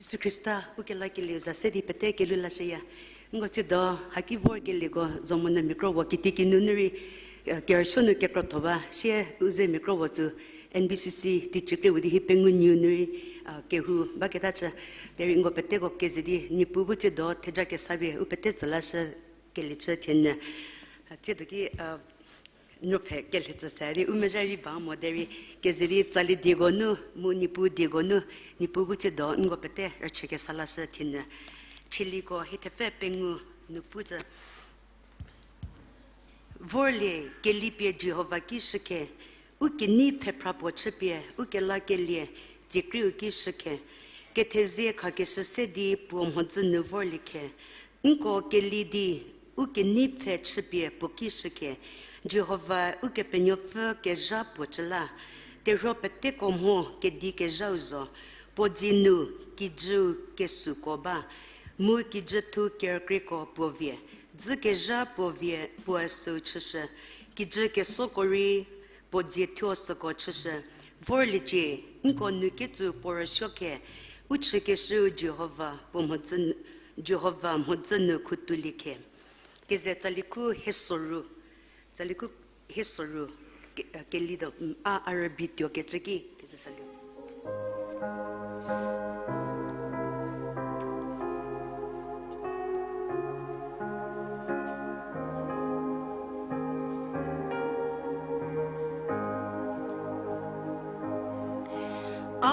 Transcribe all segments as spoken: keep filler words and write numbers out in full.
Jisu Khrista, ukelakelieu za se di pete kelhou lashüya. Nko tsiedo haki vorkelieko zo monyü mia kro puo kitiekinu nu rei, eh, kerüsuo nu kekrotho ba, sie u ze mia kro puo tsü N B C C teacher krie puo di hi pengou nyiu nu rei, eh, kehou baketa chü. Derei nko peteko keze di Niepuu bu tsiedo theja kesa pie u pete tsü lashü keliecü thienyü. Tsiedo ki, eh, nuphe kelhecü se di u mezha rei ba mo derei keze di tsali dieko nu, mu Niepuu dieko nu, Niepuu bu tsiedo nko pete rüchü kesa lashü thienyü. Chieliko hi thepfü pengou nu pucü. Vorlie, kelipie Jihova ki shükhe, u kenei pfhephra puo chüpie, ukelakelie, tsiekrieu ki shükhe, kethezie khakeshü se di puo mhodzü nu vorlie khe, nko keli di, u kenei pfhe chüpie puo ki shükhe, Jihova Ukepenuopfü kezha puo cü la, terhuo peteko mho kedi kezhau zo, puo dzie nu kijüu kesuko ba, mu kijüthu kerükrieko puo vie, dzükezha puo vie puoe süu chüshü, kijü kesoko rei puo dzie thuo süko chüshü, vorliecie, nko nu ketsu puo rüsuo khe, u chükeshüu Jihova puo mhodzü, Jihova mhodzü nu khutulie khe. Keze tsali khu hiesoru, tsali khu hiesoru, ke-, eh, keli do, mm, a, a rübei tuokecü ki, keze tsali. A,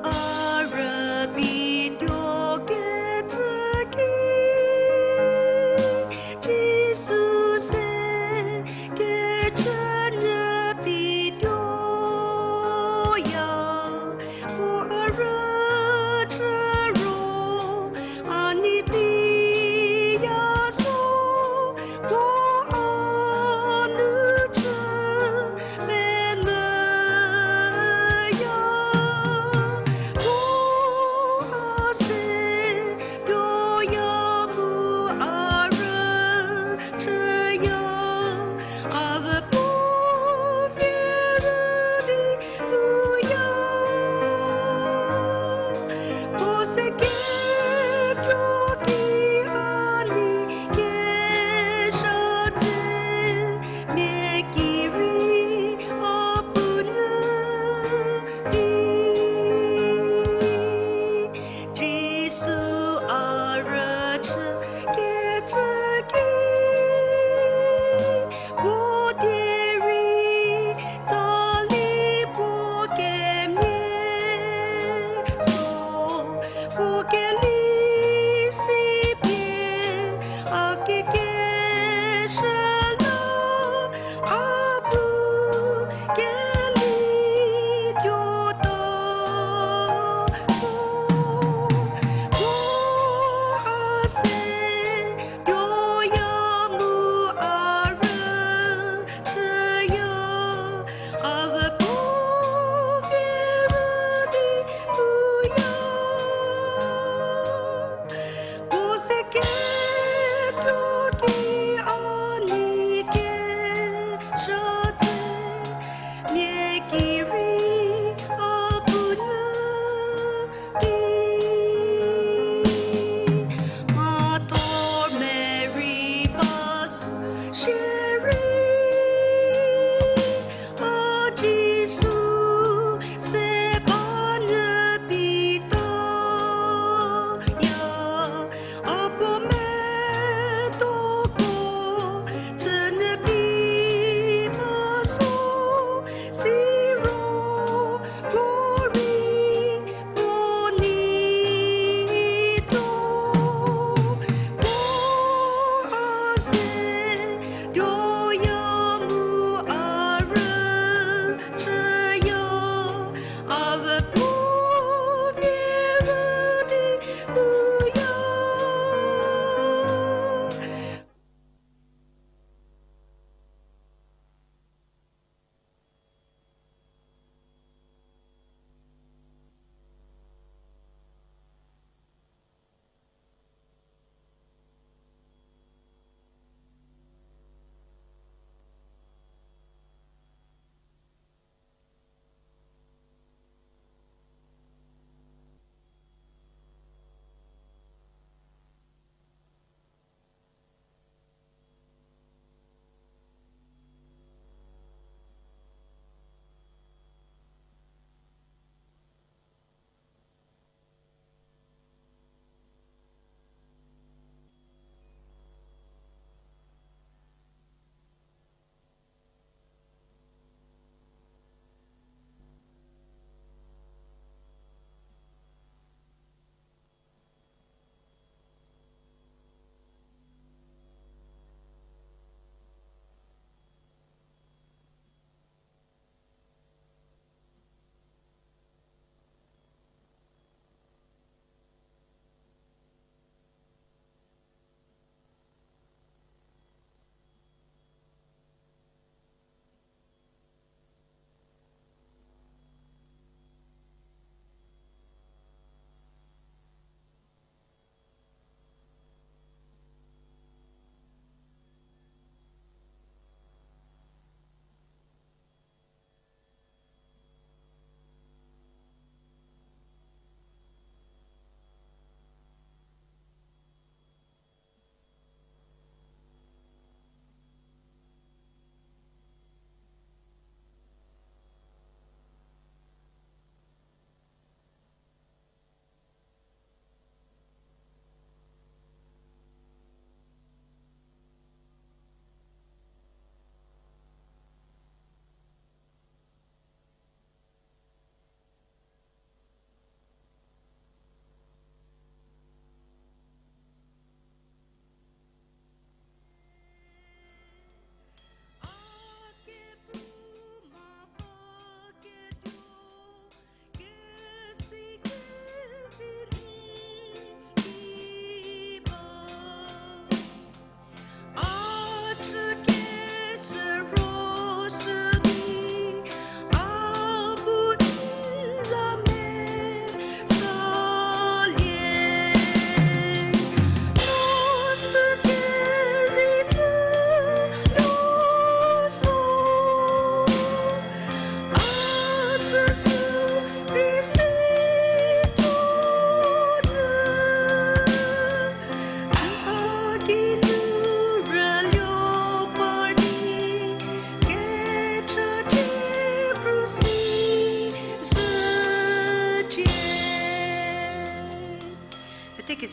a rübei tuokecü ki, Jisu se kerüchü nyü pituoya.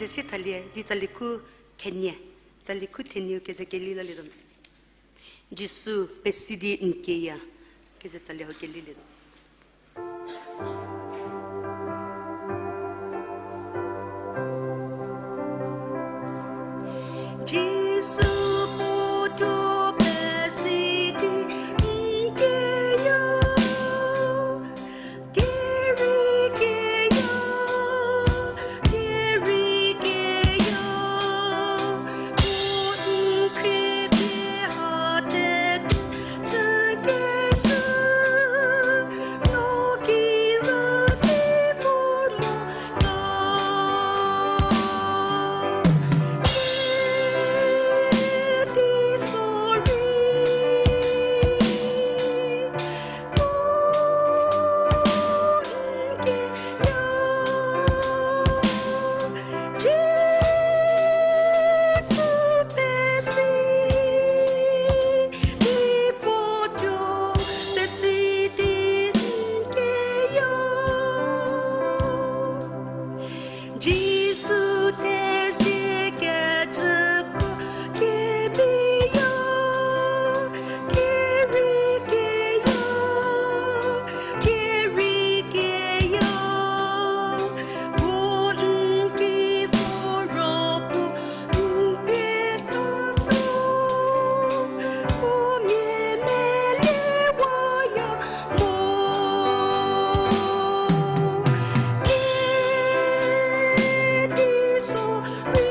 Sie thalie di tsali khu thenie, tsali khu thenieu keze keli lalietuo. Jisu pesi di n kieya, keze tsali hau kelilietuo. Jisu puotuo pesi di n kieya, keri kieya, keri kieya, puo n khrie pie ha te chükeshü, no ki rüdi vor mo ga. Kedi sorry. Jisu thezie kecüko kebiya, keri kieya, keri kieya, puo n ki voro puo n pie tatuo, puo mia meliewa ya mo. Kedi sorry.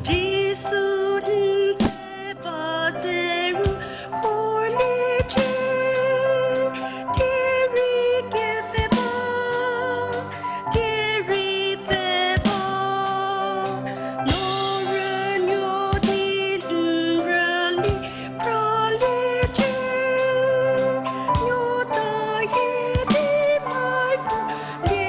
Jisu n pfhe ba zeru vorliecie, keri kepfhe ba, keri pfhe ba, no rünuo di n rüli praliecie, nuota hie di mai vorlie.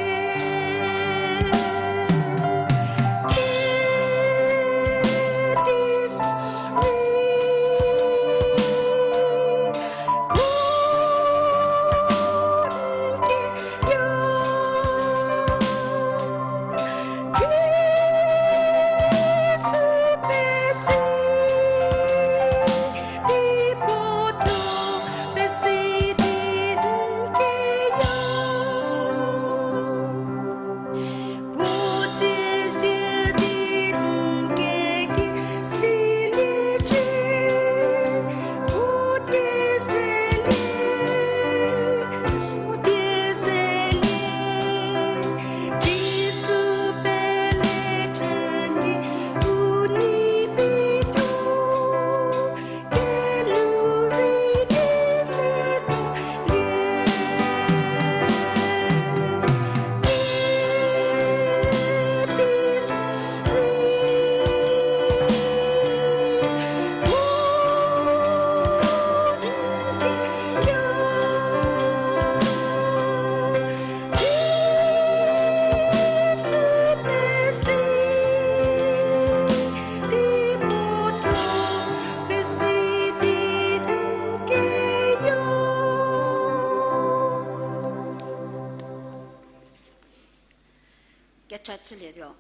Kecha chülietuo.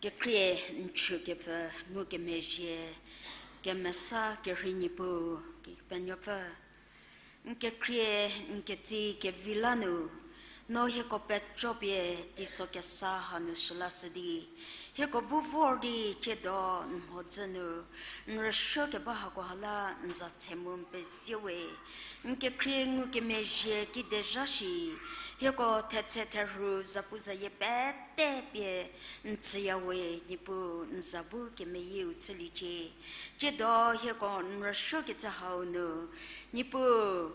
Kekhrie n chükepfü ngukemezhie, kemesa kerhei Niepuu, Kepenuopfü. N kekhrie, n ketsie kevi la nu, no hieko pejopie teiso kesa hanu shülashü di, hieko bu vor di tsiedo n mhodzü nu n rüsuo keba hakoha la n za tse mu n pezie we. N kekhrie ngukemezhie kide zha shi, hieko thetse therhu zapuzayie pete pie n tsüya we, Niepuu n za bu kemeyieu chüliecie. Tsiedo hieko n rüsuokecü hau nu, Niepuu,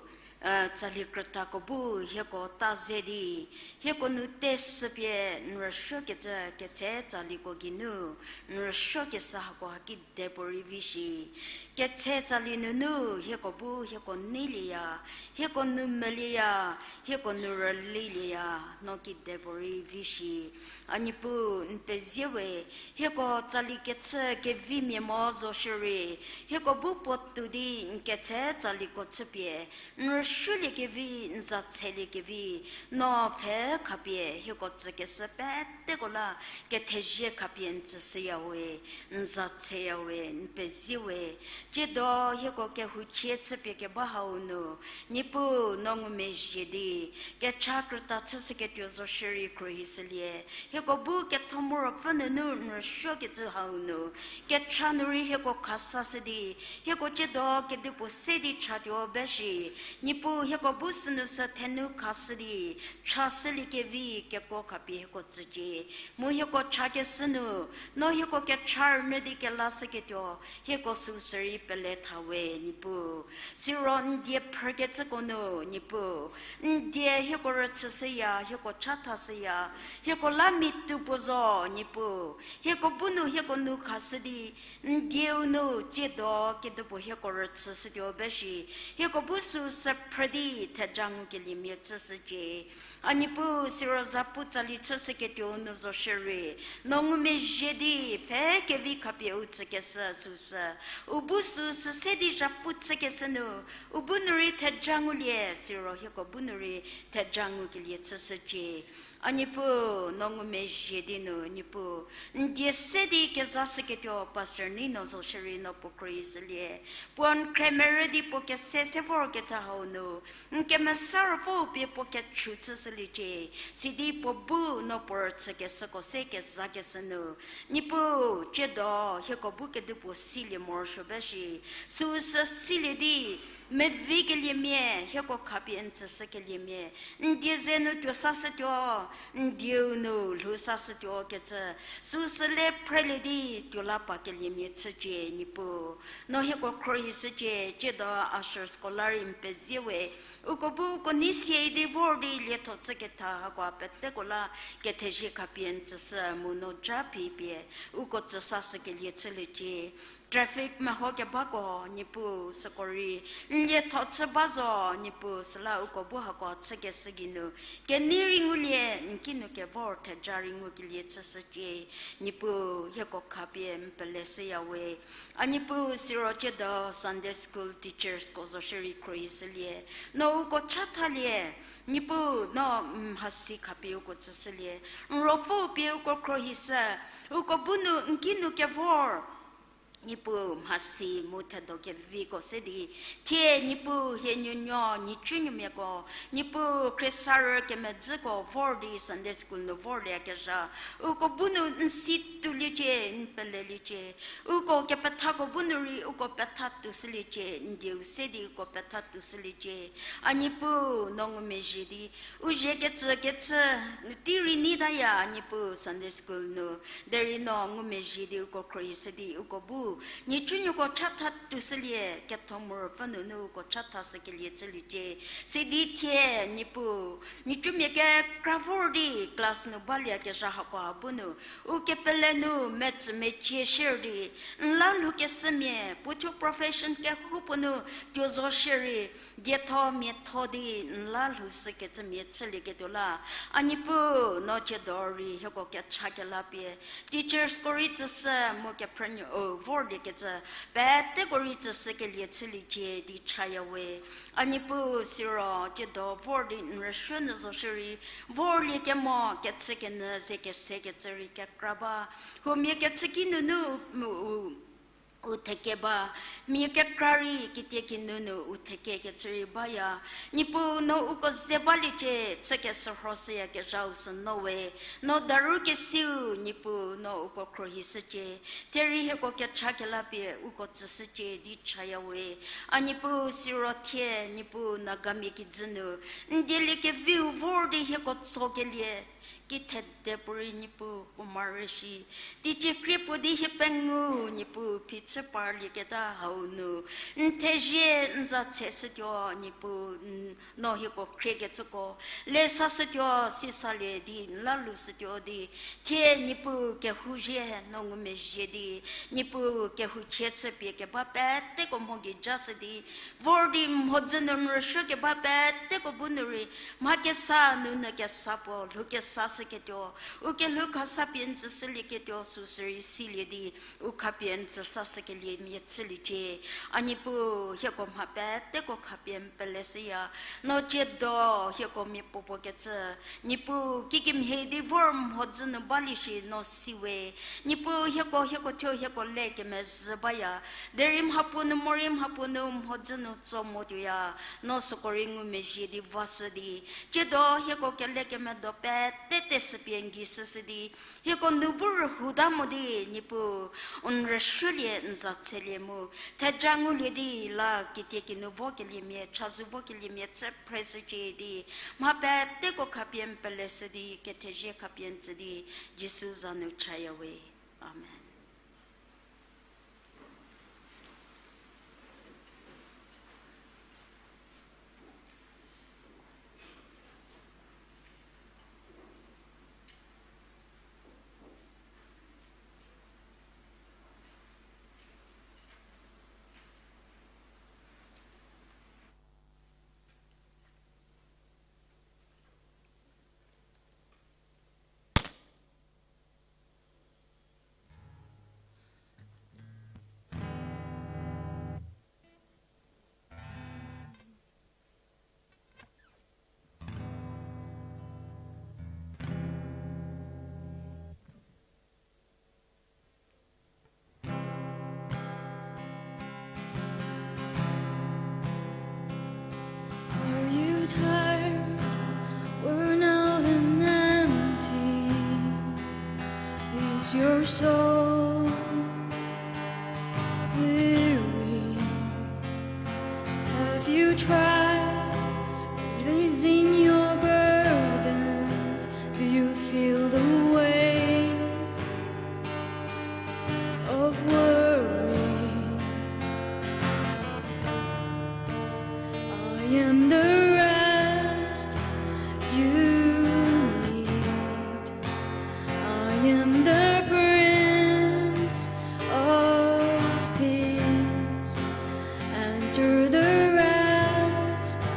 tsali krütako bu hieko ta ze di, hieko nu teshüpie n rüsuokecü ketse tsaliko geinu n rüsuokeshü hako hakidepuorei vi shi. Ketse tsali nunu hieko bu hieko neilieya, hieko nu melieya, hieko nu rülilieya, no kidepuorei vi shi. A Niepuu, n pezie we, hieko tsali kechü kevimia mo zo shierei, hieko bu puotou di n ketse tsaliko chüpie, n rüsuoliekevi, n za tseliekevi, no pfhe khapie hieko tsükeshü peteko la kethezie khapie n tsüshüya we, n za tseya we, n pezie we. Tsiedo hieko kehouchie chüpie keba hau nu, Niepuu no ngumezhie di, kecha krüta chüshüketuo zo shierei khruohishülie. Hieko bu ketho mu ruopfü nunu n rüsuokecü hau nu, kecha nu rei hieko khasashü di, hieko tsiedo kedipuo se di chatuo be shi. Niepuu hieko bu sünu sü thenu khashü di, chashüliekevi kekuo khapie hieko tsücie. Mu hieko chakeshü nu, no hieko kecha rünyü di kelashüketuo, hieko süu sürei pele tha we Niepuu. Siro n die phrükecüko nu Niepuu, n die hieko rüchüshüya, hieko chathashüya, hieko la mia tuo puo zo Niepuu. Hieko bu nu hieko nu khashü di, n dieu nu tsiedo kedipuo hieko rüchüshütuo be shi, hieko bu süu sü phrü di theja ngukeliemia chüshücie. A Niepuu, siro zapu tsali chüshüketuou nu zo shierei, no ngumezhie di pfhe kevi khapie u tsükeshü süu sü, u bu süu sü se di zapu chükeshü nu, u bu nu rei theja ngulie, siro hieko bu nu rei theja ngukelie chüshücie. A Niepuu, no ngumezhie di nu Niepuu, n die se di kezashüketuo pastor Nino zo shierei no puo khruohishülie. Puo n khriemerü di puo kese se vorkecü hau nu, n kemesa ruopfüu pie puo kechu chüshüliecie, sidi puo bu no puo rüchükeshüko se kezakeshü nu, Niepuu, tsiedo hieko bu kedipuo silie morosuo be shi, süu sü silie di, mevikeliemia hieko khapie n tsüshükeliemia, n die ze nu tuo sashütuo, n dieu nu lhou sashütuo kecü, süu sü le phrelie di tuo la pakeliemia chücie Niepuu. No hieko khruohishücie, tsiedo ushersko la rei n pezie we, uko bu uko nei sie di vor di lietho chüketha hako peteko la kethezie khapie n tsüshü mu no ja phi pie uko tsüsashükelie chüliecie. Traffic meho kebako Niepuu süko rei n lietho chü ba zo Niepuu, süla uko bu hako chükeshü geinu kenei rei ngulie, n kinu kevor theja rei ngukelie chüshücie. Niepuu, hieko khapie n peleshüya we. A Niepuu, siro tsiedo Sunday school teachersko zo shierei khruohishülie. No uko chathalie. Niepuu, no mhasi khapie uko tsüshülie. N ruopfüu pie uko khruohishü. Uko bu nu n kinu kevor, Niepuu, mhasi mu thedo keviko se di, thie Niepuu hie nuonuo nhicunuomiako, Niepuu khriesarü kemedzüko vor di Sunday school nu vorlieyakezha, uko bu nu n si tuoliecie, n peleliecie. Uko kepethako bu nu rei uko petha tuoshüliecie, n dieu se di uko petha tuoshüliecie. A Niepuu, no ngumezhie di, u zie kecü kecü, tei rei nei taya Niepuu Sunday school nu, derei no ngumezhie di uko khruohishü di uko bu nhicunuoko chatha tuoshülie, ketho mu ruopfü nunu uko chathashükelie chüliecie. Sidi thie Niepuu, nhicumia kekra vor di class nu balieyakezha hako bu nu, u kepele nu metsü mecie shier di, n la lhoukeshümia puo thuo profession kehoupuo nu tuo zo shierei, dietho miatho di n la lhoushükecümia chülieketuo la, a Niepuu, no tsiedo rei hieko kecha kelapie teachersko rei tsüshü mu kephrünuo vorliekecü peteko rei tsüshükelie chüliecie di chaya we. A Niepuu, siro tsiedo vor di n rüsuo nyü zo shierei, vorlie kemo kechükenyü ze kesekecü rei kekra ba. Huomia kechüki nunu u u theke ba, mia kekra rei kitiekinu nu u thekekecü rei baya. Niepuu, no uko ze baliecie, chükeshürhoshüyakezhau sü no we, no daru kesiu, Niepuu, no uko khruohishücie, thie rei hieko kecha kelapie uko tsüshücie di chaya we. A Niepuu, siro thie Niepuu Nagamia kijü nu n dieliekeviu vor di hieko tsokelie, kithede puorei Niepuu puo mare shi. Teicie krie puo di hie pengou Niepuu phichü parlieketa hau nu. N thezie n za tse shütuo Niepuu, n-, no hieko khriekecüko. Le sashütuo sisalie di, n la lu shütuo di. Thie Niepuu kehou zie no ngumezhie di. Niepuu kehou chie chüpie keba peteko mho gei ja shü di. Vor di mhodzü nu n rüshü keba peteko bu nu rei, mha kesa nunu kesa puo lhou kesa shüketuo, u kelhou khasa pie n tsüshülieketuo süsü rei silie di, u khapie n tsüsa shükeliemia chüliecie. A Niepuu, hieko mha peteko khapie n peleshüya, no tsiedo hieko miapuopuo kecü. Niepuu, kikemhie di vor mhodzü nu balie shi no si we. Niepuu, hieko, hieko thuo hieko le kemezhü baya. Derei mhapuo nu morei mhapuo nu mhodzü nu tso motuoya. No süko rei ngumezhie di vashü di. Tsiedo hieko kele kemedo pete teshüpie n gei shüshü di. Hieko nu bu rühouta mo di, Niepuu, n rüshülie n za tselie mu. Theja ngulie di la kitiekinu vokeliemia, chazou vokeliemia chü phreshücie di. Mha peteko khapie n peleshü di, kethezie khapie n tsü di, Jisu za nu chaya we. Amen. Are you tired, worn out and empty? Is your soul weary? Have you tried releasing your burdens? Do you feel the weight of worry? I am the rest you need. I am the Prince of Peace. Enter the rest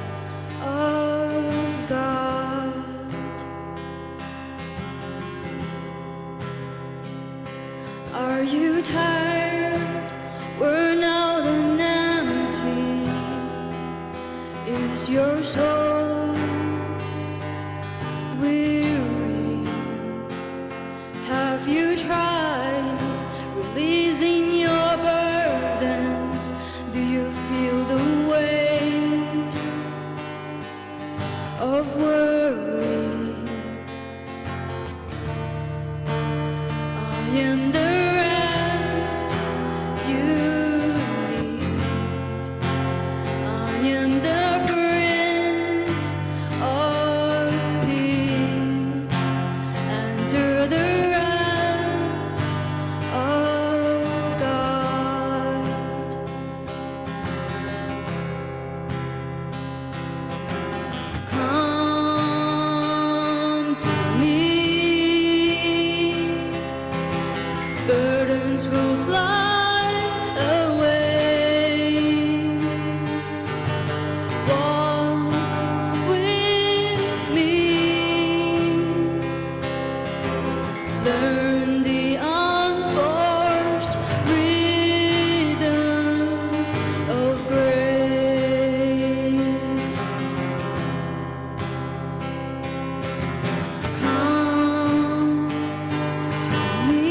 of God. Are you tired, worn out and empty? Is your soul weary? Have you tried releasing your burdens? Do you feel the weight of worry? I am the rest you need. I am the Prince of Peace. Enter the rest of God. Come to me, burdens will fly away. Walk with me, learn the unforced rhythms of grace. Come to me,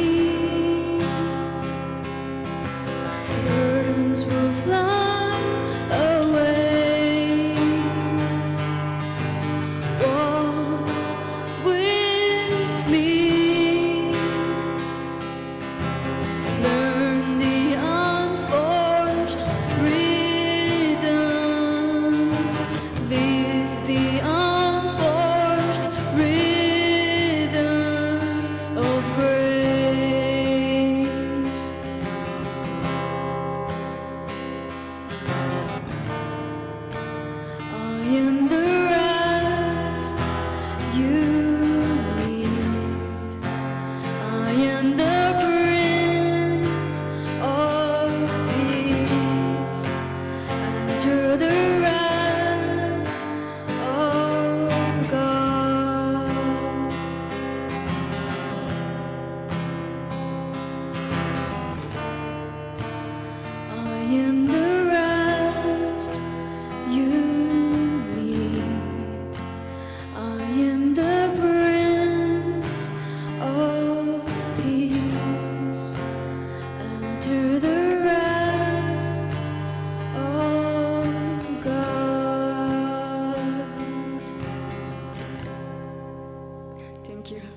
Thank you.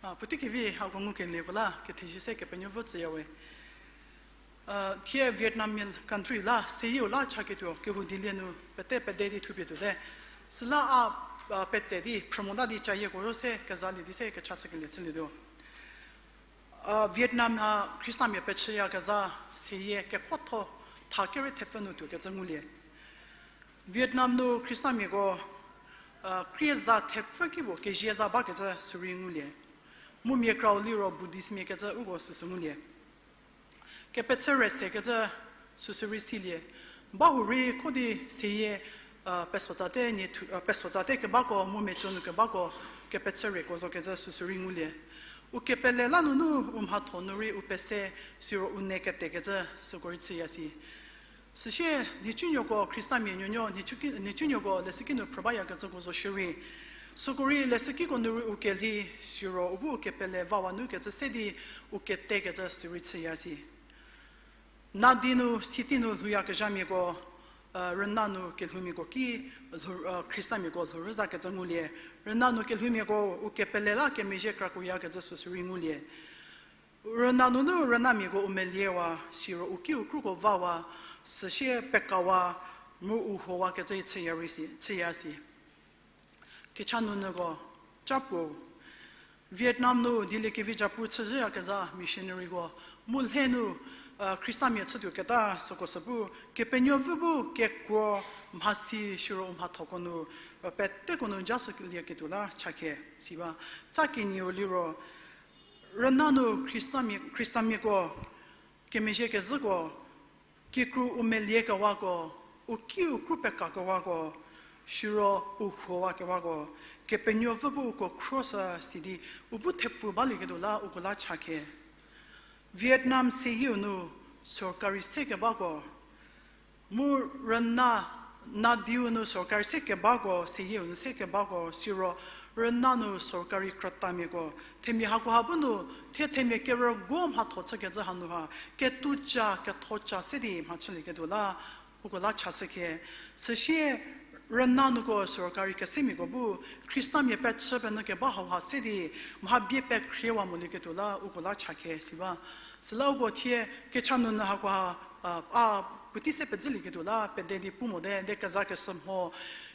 A, puotei kevi hako ngukelieko la kethezie se Kepenuopfü tsüyawe. A, thie Vietnamese country la seyieu la chaketuo kehou dilie nu pete pede di thupie tuote. Süla a, a, petse di phrümota di cayieko ro se kezalie di se kecha chükelie chülietuo. A, Vietnam ha Khristamia pechüyakezha seyie kekuotho tha kere thepfü nu tuokecü ngulie. Vietnam nu Khristamiako, a, krie za thepfü kipuo kezie za bakecü sürei ngulie. Mu mia krau liro Buddhistmia kecü uko süsü ngulie. Kepechü re sekecü süsü rei silie. Bahurei kho di seyie, a, pesotsate nie thu-, a, pesotsate kebako mu meco nu kebako kepechü reko zokecü süsü rei ngulie. U kepele la nunu u mhatho nu rei u pese siro u ne ketekecü süko rei chüya si. Süsie nhicunuoko Khristamia nuonuo, nhicu ki-, nhicunuoko leshüki nu phrü bayakecüko zo shierei, süko rei leshükiko nu rei u kelhi, siro u bu u kepele vawa nu kecü se di u ketekecü sürei chüya si. Nadi nu, city nu lhouyakezhamiako, a, rüna nu kelhoumiako ki, lhou-, a, Khristamiako lhourü zakecü ngulie. Rüna nu kelhoumiako u kepele la kemezhie krakoyakecü süsü rei ngulie. Rüna nunu rünamiako u meliewa, siro u ki u kruko vawa, süsie pekawa, mu u howakecü chüya rei si, chüya si. Kecha nunyüko, ca puo. Vietnam nu dieliekevi japu chüzhüyakezha missionaryko, mu lhe nu, a, Khristamia chütuoketa süko sü bu, Kepenuopfü bu kekuo mhasi siro u mhathoko nu, a, peteko nu ja shülieketuo la chakhe, si ba. Ca kenieu liro, rüna nu Khristamia, Khristamiako, kemezhie kezhüko, kikru u melie kewako, u ki u kru peka kewako, siro u huowa kewako, Kepenuopfü bu uko khroshü sidi, u bu thepfu balieketuo la uko la chakhe. Vietnam seyieu nu sorkari se kebako, mu rüna, nadiu nu sorkari se kebako, seyieu nu se kebako, siro rüna nu sorkari krütamiako, themia hakoha bu nu, thie themia kerügo mhatho chükecü hanu ha, ketuca, kethoca se di mha chülieketuo la, uko la chashükhe. Süsie, rüna nuko sorkari kesemiako bu, Khristamia pechü penyü keba hauha se di, mha bie pekhriewa molieketuo la, uko la chakhe, si ba. Süla uko thie, kecha nunyü hakoha, a, a, puotei se pezhülieketuo la, pede di pu mote, de kezakeshü mho.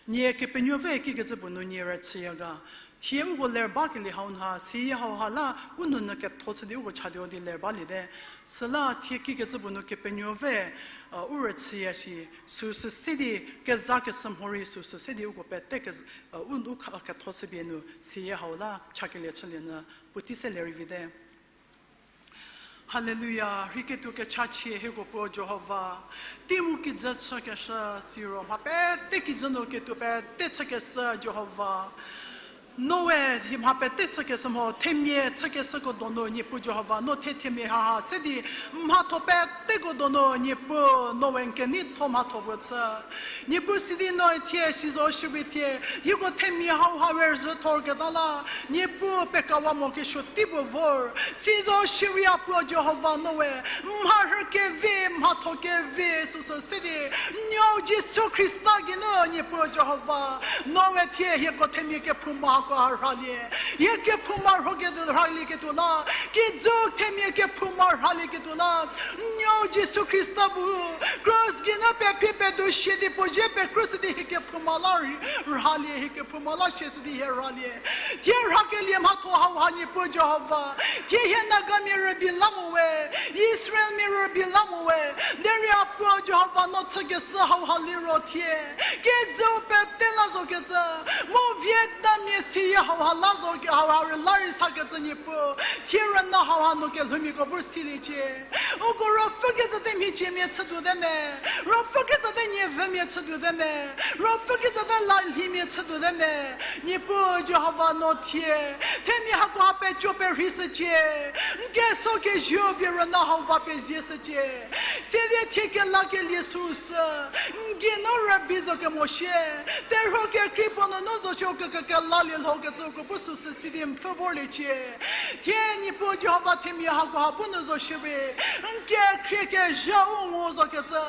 Nie Kepenuopfü kikecü puo nu nie rüchüya ga. Thie uko ler bakelie hau nha, seyie hauha la, u nunyü ketho chü di uko chatuo di ler baliete. Süla thie kikecü puo nu Kepenuopfü, a, u rüchüya shi, süsü se di, kezakeshü mho rei süsü se di uko pete ke, a, u, u kha-, ketho chüpie nu, seyie hau la, chakelie chülie nyü, puotei se ler vite. Haleluya, rheiketuo kechachie hieko puo Jihova. Teimu kijü chükeshü siro mha pete kijü nu ketuo pete chükeshü Jihova. Noe hi mha pete chükeshü mho, themia chükeshüko donu Niepuu Jihova, no thie themia haha se di mhatho peteko donu Niepuu, noe n keneitho mhatho puo chü. Niepuu sidi noe thie, sizo shierei thie, hieko themia hauha we rüzhü thorketa la, Niepuu pekawa mo kesuo tei puo vor, sizo shierei a puo Jihova noe, mharhü kevi, mhatho kevi, süsü se di, nuou Jisu Khrista geinu Niepuu Jihova, noe thie hieko themia kephouma hako ha rhalie, hie kephouma rhoketuo rhalieketuo la, kijü themia kephouma rhalieketuo la, nuou Jisu Khrista bu, cross geinu pephi pedu shie di puo zie pekrushü di hie kephouma la rhalie, hie kephouma la shie shü di hie rhalie. Thie rhakelie mhatho hauha Niepuu Jihova, thie hie Nagamia rübei la mo we, Israelmia rübei la mo we, derei a puo Jihova no chükeshü hauha liro thie kijüu pete la zokecü, mu Vietnammia seyie hauha la zo ke, hauha rei la rei sakecü Niepuu, thie rüna hauha no kelhoumiako bu siliecie. Uko ruopfü kecü te mhiciemia chütuote me, ruopfü kecü te nievümia chütuote me, ruopfü kecü te lalhimia chütuote me, Niepuu Jihova no thie themia hakoha peco perheishücie. N keso kezieu pie rüna hau va pezie shücie. Sidi thie kelakelie süsü, n gei no rübei zo kemo shie, terhuo kekrei puo nunu zo shie uko ke, kelalie lho kecü uko bu süsü sidi n pfhü vorliecie. Thie Niepuu Jihova themia hakoha bu nu zo shierei, n kekhrie kezha u ngu zo kecü,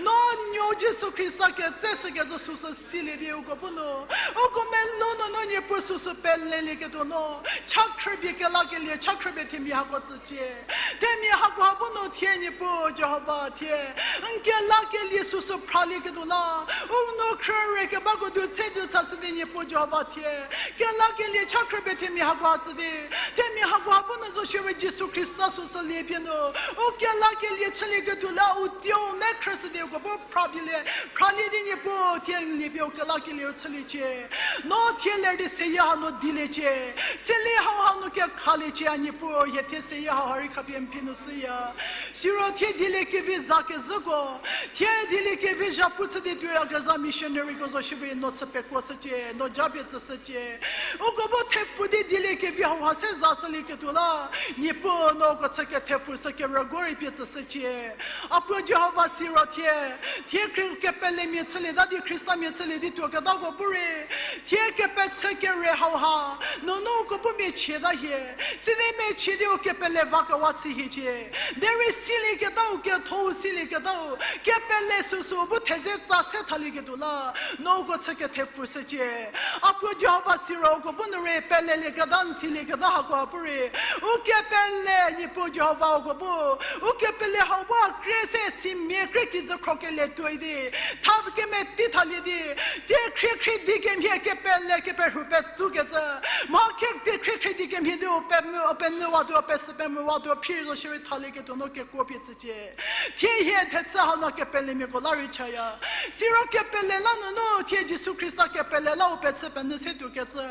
no nuo Jisu Khrista ketse shü kecü süsü silie di uko bu nu, uko melou nunu Niepuu süsü pelelieketuo no, cha khrübie kelakelie, cha khrübie themia hako tsücie. Themia hakoha bu nu thie Niepuu Jihova thie, n kelakelie süsü phralieketuo la, u nu khrüre kebako du tse du chashü di Niepuu Jihova thie, kelakelie cha khrübie themia hakoha tsü di, themia hakoha bu nu zo shierei Jisu Khrista süsü lie pie nu, u kelakelie chülieketuo la u tuo u mekhrüshü di uko bu phrapie lie, phralie di Niepuu thie n lie pie u kelakelieu chüliecie. No thie ler di seyie hau nu diliecie. Seli hau hau nu kekhaliecie a Niepuu, hie thie seyie hau ha rei khapie n phi nu shüya. Siro thie dilie kevi za kezhüko, thie dilie kevi zhapu chü di tuoyakezha missionaryko zo shierei no chü pekuoshücie, no japie tsüshücie. Uko bu thepfu di dilie kevi hauha se za shülieketuo la, Niepuu no uko chü kethepfu shü kerügo rei pie tsüshücie. A Puo Jihova siro thie, thie khri kepelemia chülieta di Khristamia chülie di tuoketako bu rei, thie kepechü kere hauha nunu uko bu mia chieta hie. Sidi mia chie di u kepele vakewa chü hiecie. Derei silieketau, kethou silieketau, kepele süsü bu theze tsa se thalieketuo la, no uko chü kethepfu shücie. A Puo Jihova siro uko bu nu rei pelelieketa n silieketa hakoha bu rei, u kepele Niepuu Jihova uko bu, u kepele hau bu a krie se simia krie kijü khrokelie tuoi di, tha kemeti thalie di, thie khrie khrie di kemhie kepele keperhu petsukecü, mha khie di khrie khrie di kemhie di u pemvü, u penyüwatuo, u pesü pemvüwatuo phir zo shierei thalieketuo no kekuo pie tsücie. Thie hie thechü hau no kepelemiako la rei chaya. Siro kepele la nunu thie Jisu Khrista kepele la u pechü penyü se tuokecü,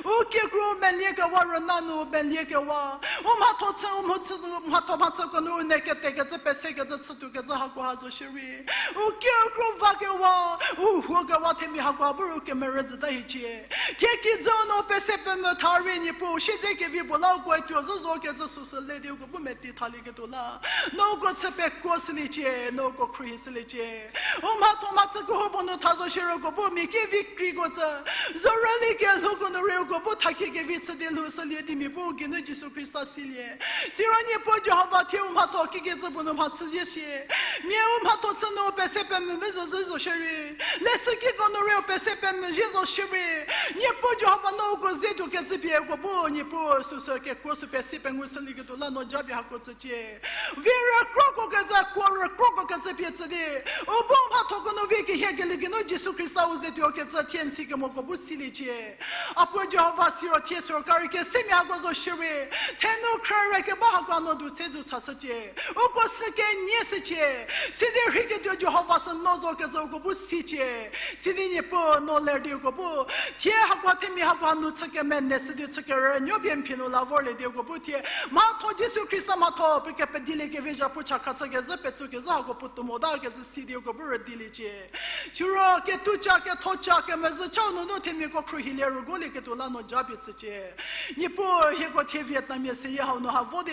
u kikru meliekewa rüna nu meliekewa, u mhatho chü, u mhachü, mhatho mhachüko nu u ne ketekecü pesekecü chütuokecü hakoha zo shierei, u kikru vakewa, u huokewa themia hakoha bu rei u kemerü jüta hiecie. Thie kijü nu pese pemvü tha rei Niepuu siedze kevi puo la ukoe tuo zo zokecü süsü le di uko bu meti thalieketuo la, no uko chü pekuo shüliecie, no uko khruohi shüliecie. U mhatho mhachü kehoupuo nu tha zo shierei uko bu mia kevi kreiko tsü, zorüli kelhouko nu rei uko bu thakie kevi chü di lhoushülie di mia bu u geinu Jisu Khrista silie. Siro Niepuu Jihova thie u mhatho kikecü puo nu mhachüzie shie. Mia u mhatho chü nu pese pemvü zo zo zo shierei, leshükiko nu rei u pese pemvü zie zo shierei, Niepuu Jihova no uko ze tuokecü pie uko bu Niepuu süsü kekuo sü pesi pengu shülieketuo la no japie hako tsücie. Vi rükroko kecü, kuo rükroko kecü pie tsü di, u bu mhathoko nu vi kehiekelie geinu Jisu Khrista u ze tuokecü thie n sikemoko bu siliecie. A Puo Jihova siro thie sorkari kesemia hako zo shierei, thenu khrüre keba hako no du tse zu chashücie. Uko sü kenie shücie. Sidi rheiketuo Jihova sü no zokecü uko bu sicie. Sidi Niepuu no ler di uko bu, thie hako themia hako hanu chü kemene shü di chü kerünuo pie n phi nu la vorlie di uko bu thie mhatho Jisu Khrista mhatho puo kepedilie kevi zhapu cha khachü kezhü petsu kezhü hako puotou motakecü si di uko bu rüdiliecie. Siro ketuca kethoca kemezhü chau nunu themiako khruohilie rügolieketuo la no japie tsücie. Niepuu hieko thie Vietnamia seyie hau nu ha vo di,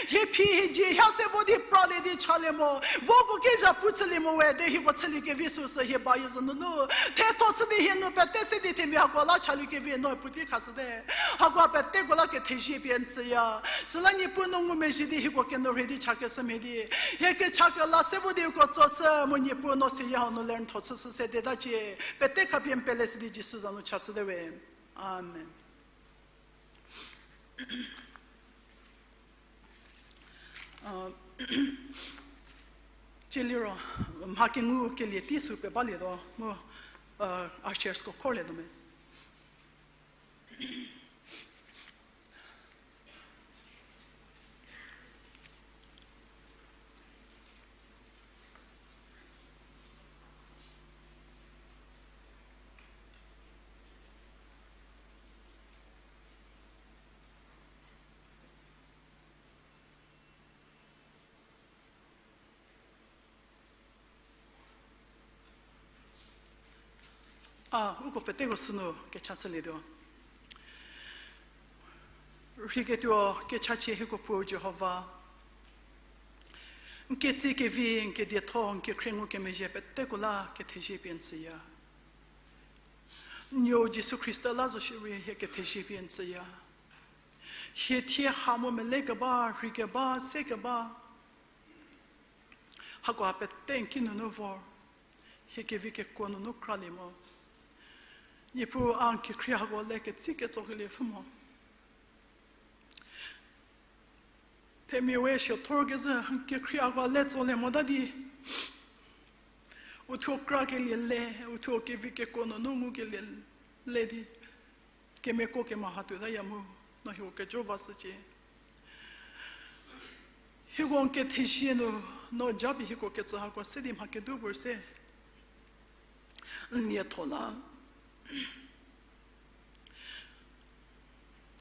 hie phi hie dzie ha se vo di pralie di chalie mo, voko ki zhapu chülie mo we, de hieko chülie kevi süsü hie bayie zo nunu, thetho chü di hie nu pete se di themia hako la chalie kevi no puotei khashüte. Hako peteko la kethezie pie n tsüya. Süla Niepuu no ngumezhie di hieko keno rhei di chakeshü mhie di, hie kecha kela se vo di uko tsoshü mu Niepuu no seyie hau nu ler n tho chüshü se deta cie. Pete khapie n pele shü di Jisu za nu chashüte we. Amen. Cie liro, mha kengu kelie tei sü pebalietuo mu, ushersko khorlietuo me. A, uko peteko sünu kecha chülietuo. Rheiketuo kechachie hieko Puo Jihova, N ketsie kevi, n kedietho, n kekhrie ngukemezhie peteko la kethezie pie n tsüya. Nuou Jisu Khrista la zo shierei hie kethezie pie n tsüya. Hie thie ha mo mele keba, rhei keba, se keba, hakoha pete n kinunu vor, hie kevi kekuo nunu kralie mo. Niepuu, a n kekhrie hako le ketsi ketso kelie pfhü mo. Themia we siathor kezhü n kekhrie hako le tsolie mota di, uthuo krakelie le, uthuo kevi kekuo nunu ngukelie le di, kemiako kemha hatuotaya mu, no hieko kejo vashücie. Hieko n kethezie nu, no japie hieko ketsü hako se di mha kedu puo se n lietho la,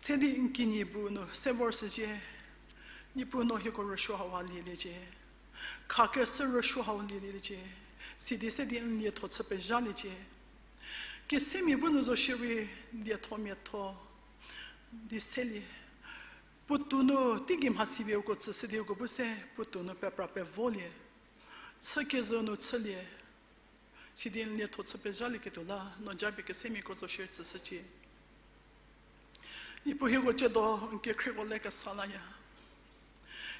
se di n kinyi bu nu se vorshücie. Niepuu, no hieko rüsuo hau lieliecie. Khakeshü rüsuo hau lieliecie. Sidi se di n lietho chü pezhaliecie. Kesemia bu nu zo shierei lietho miatho di selie. Puotou nu teigei mhasi pie uko tsüshü di uko bu se puotou nu pepra pevolie. Chükezhü nu chülie. Sidi n lietho chü pezhalieketuo la, no japie kesemiako zo shierei tsüshücie. Niepuu, hieko tsiedo n kekhrieko le kesa laya.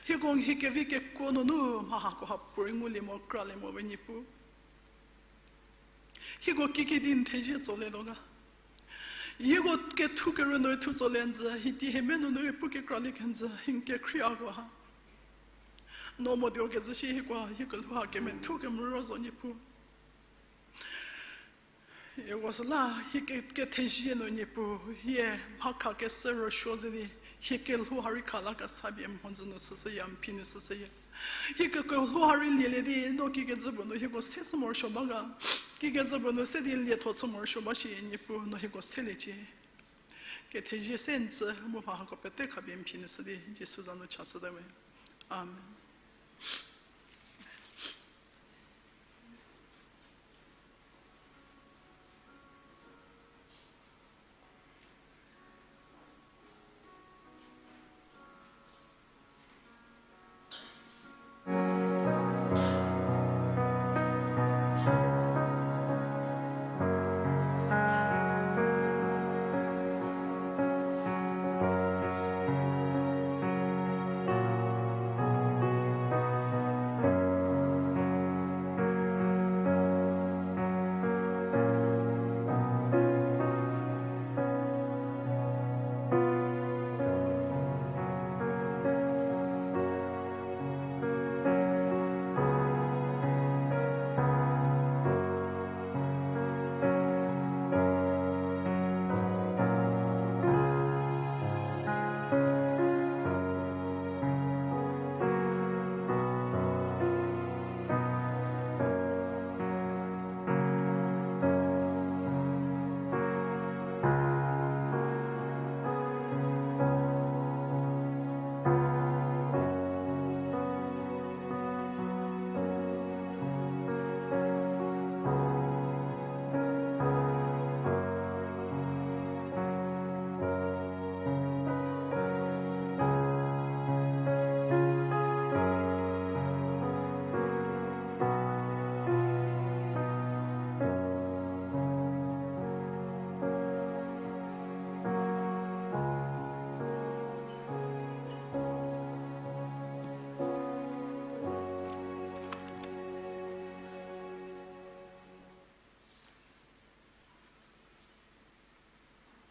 Hieko n hie kevi kekuo nunu mha hakoha puorei ngulie mo kralie mo we Niepuu. Hieko kikidi n thezie tsolietuo ga? Hieko kethu kerü nu thu tsolie njü, hiti hie menu nu pu kekralie kenjü, n kekhrie hako ha, no motuo kezhü shi hieko, hie kelhou ha kemethu kemero zo Niepuu. Hieko süla, hie ke-, kethezie nu Niepuu, hie mha khakeshü rüsuo ze di, hie kelhou ha rei kha la kesa pie mhodzü nu süshüya, n phi nu süshüya. Hie ke-, kelhou ha rei lielie di, no kikecü puo nu hieko se shü morosuo ba ga, kikecü puo nu se di lietho chü morosuo ba shi Niepuu, no hieko seliecie. Kethezie se n tsü mu mha hako pete khapie n phi nu shü di Jisu za nu chashüte we. Amen.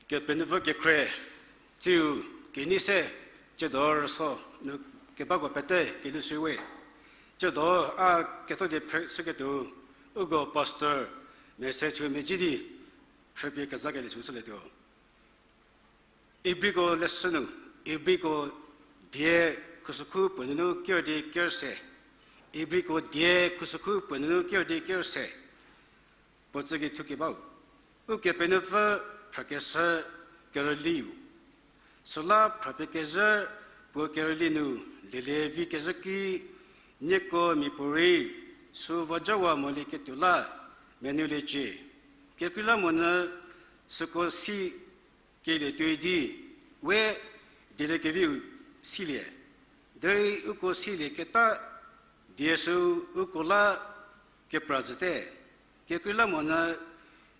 Kepenuopfü kekhrie, tsiu kenei se, tsiedo rüso nu kebako pete kelhou shüwe. Tsiedo a ketho die phreshüketuo, uko pastor message-u mezhie di phrepie kezakelie sü chülietuo. Ibriko leshü nu, Ibriko die khusükhu puo nunu ker di ker se, Ibriko die khusükhu puo nunu ker di ker se, puo tsüki thukebau, Ukepenuopfü phrakeshü kerüliu. Süla phrapie kezhü puo kerüli nu lelie vi kezhü ki, nieko miapuorei sü vojawa molieketuo la menuliecie. Kekreilamonyü süko si kelie tuoi di, we dieliekeviu silie. Derei uko silieketa Die süu uko la kepra zhüte. Kekreilamonyü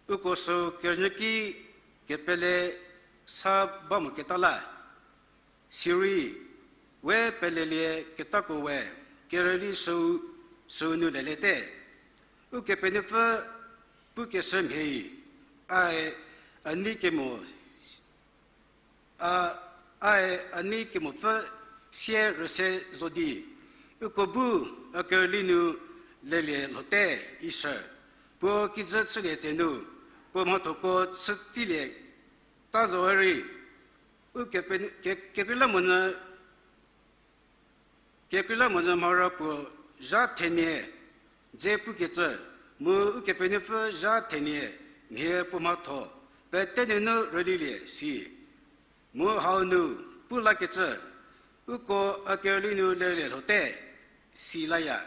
uko süu kerünyü ki kepele sa ba moketa la. Sirei, we pelelie ketako we kerüli süu, süu nu leliete. Ukepenuopfü pukeshü mhie-i, ae a nei kemo, a, ae a nei kemopfü sie rüse zo di, uko bu a kerüli nu lelie lhote, ishü. Puo kijü chülie tse nu, puo mhathoko chütilieta zo rei, ukepe-, ke-, kekreilamonyü, kekreilamonyü mhara puo zha thenie dze pukecü, mu Ukepenuopfü zha thenie mhie puo mhatho pete nunu rülilie si. Mu hau nu pu lakecü, uko a kerüli nu lelie lhote, si laya.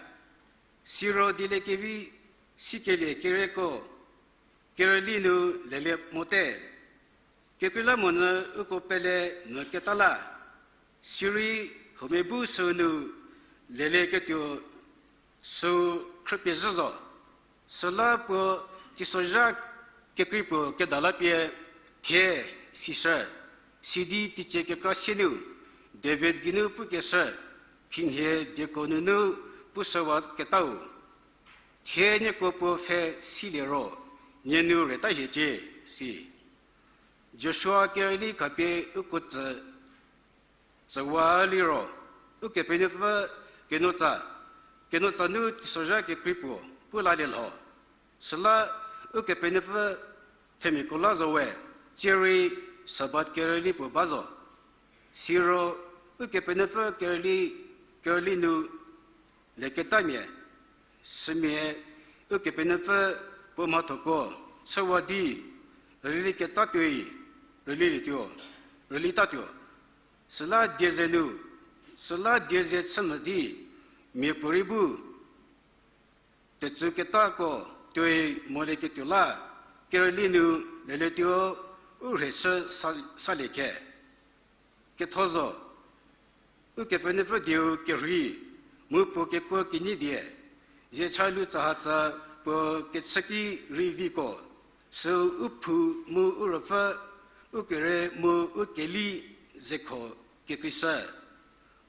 Siro dieliekevi sikelie kereko kerüli nu lelie mote. Kekreilamonyü uko pele moketa la. Sirei, huomia bu süu nu lelieketuo süu khrüpie zhü zo. Süla puo teisozha kekrei puo keda la pie, thie, sishü, sidi teicie kekra sie nu, David geinu pukeshü, khinhie dieko nunu pushüwaketau, thie nieko puo pfhe silie ro, nie nu reta hiecie, si. Joshua kerüli khapie uko tsü, tsüwa liro, Ukepenuopfü kenotsa, kenotsa nu teisozha kekrei puo pu lalie lho. Süla Ukepenuopfü themiako la zo we, tsierei Sabat kerüli puo ba zo. Siro Ukepenuopfü kerüli, kerüli nu leketamia, sümia Ukepenuopfü puo mhathoko chüwa di rüliketatuoi, rülilietuo, rülitatuo. Süla die ze nu, süla die ze chü nyü di, miapuorei bu tetsüketako tuoi molieketuo la, kerüli nu lelietuo u rheshü sa, salie khe. Ketho zo, Ukepenuopfü dieu kerhei, mu puo kekuo kinyi die, zie cha lu tsahatsa puo kechüki rei viko, süu u phou mu u ruopfü, u kere mu u keli zekho kekreishü.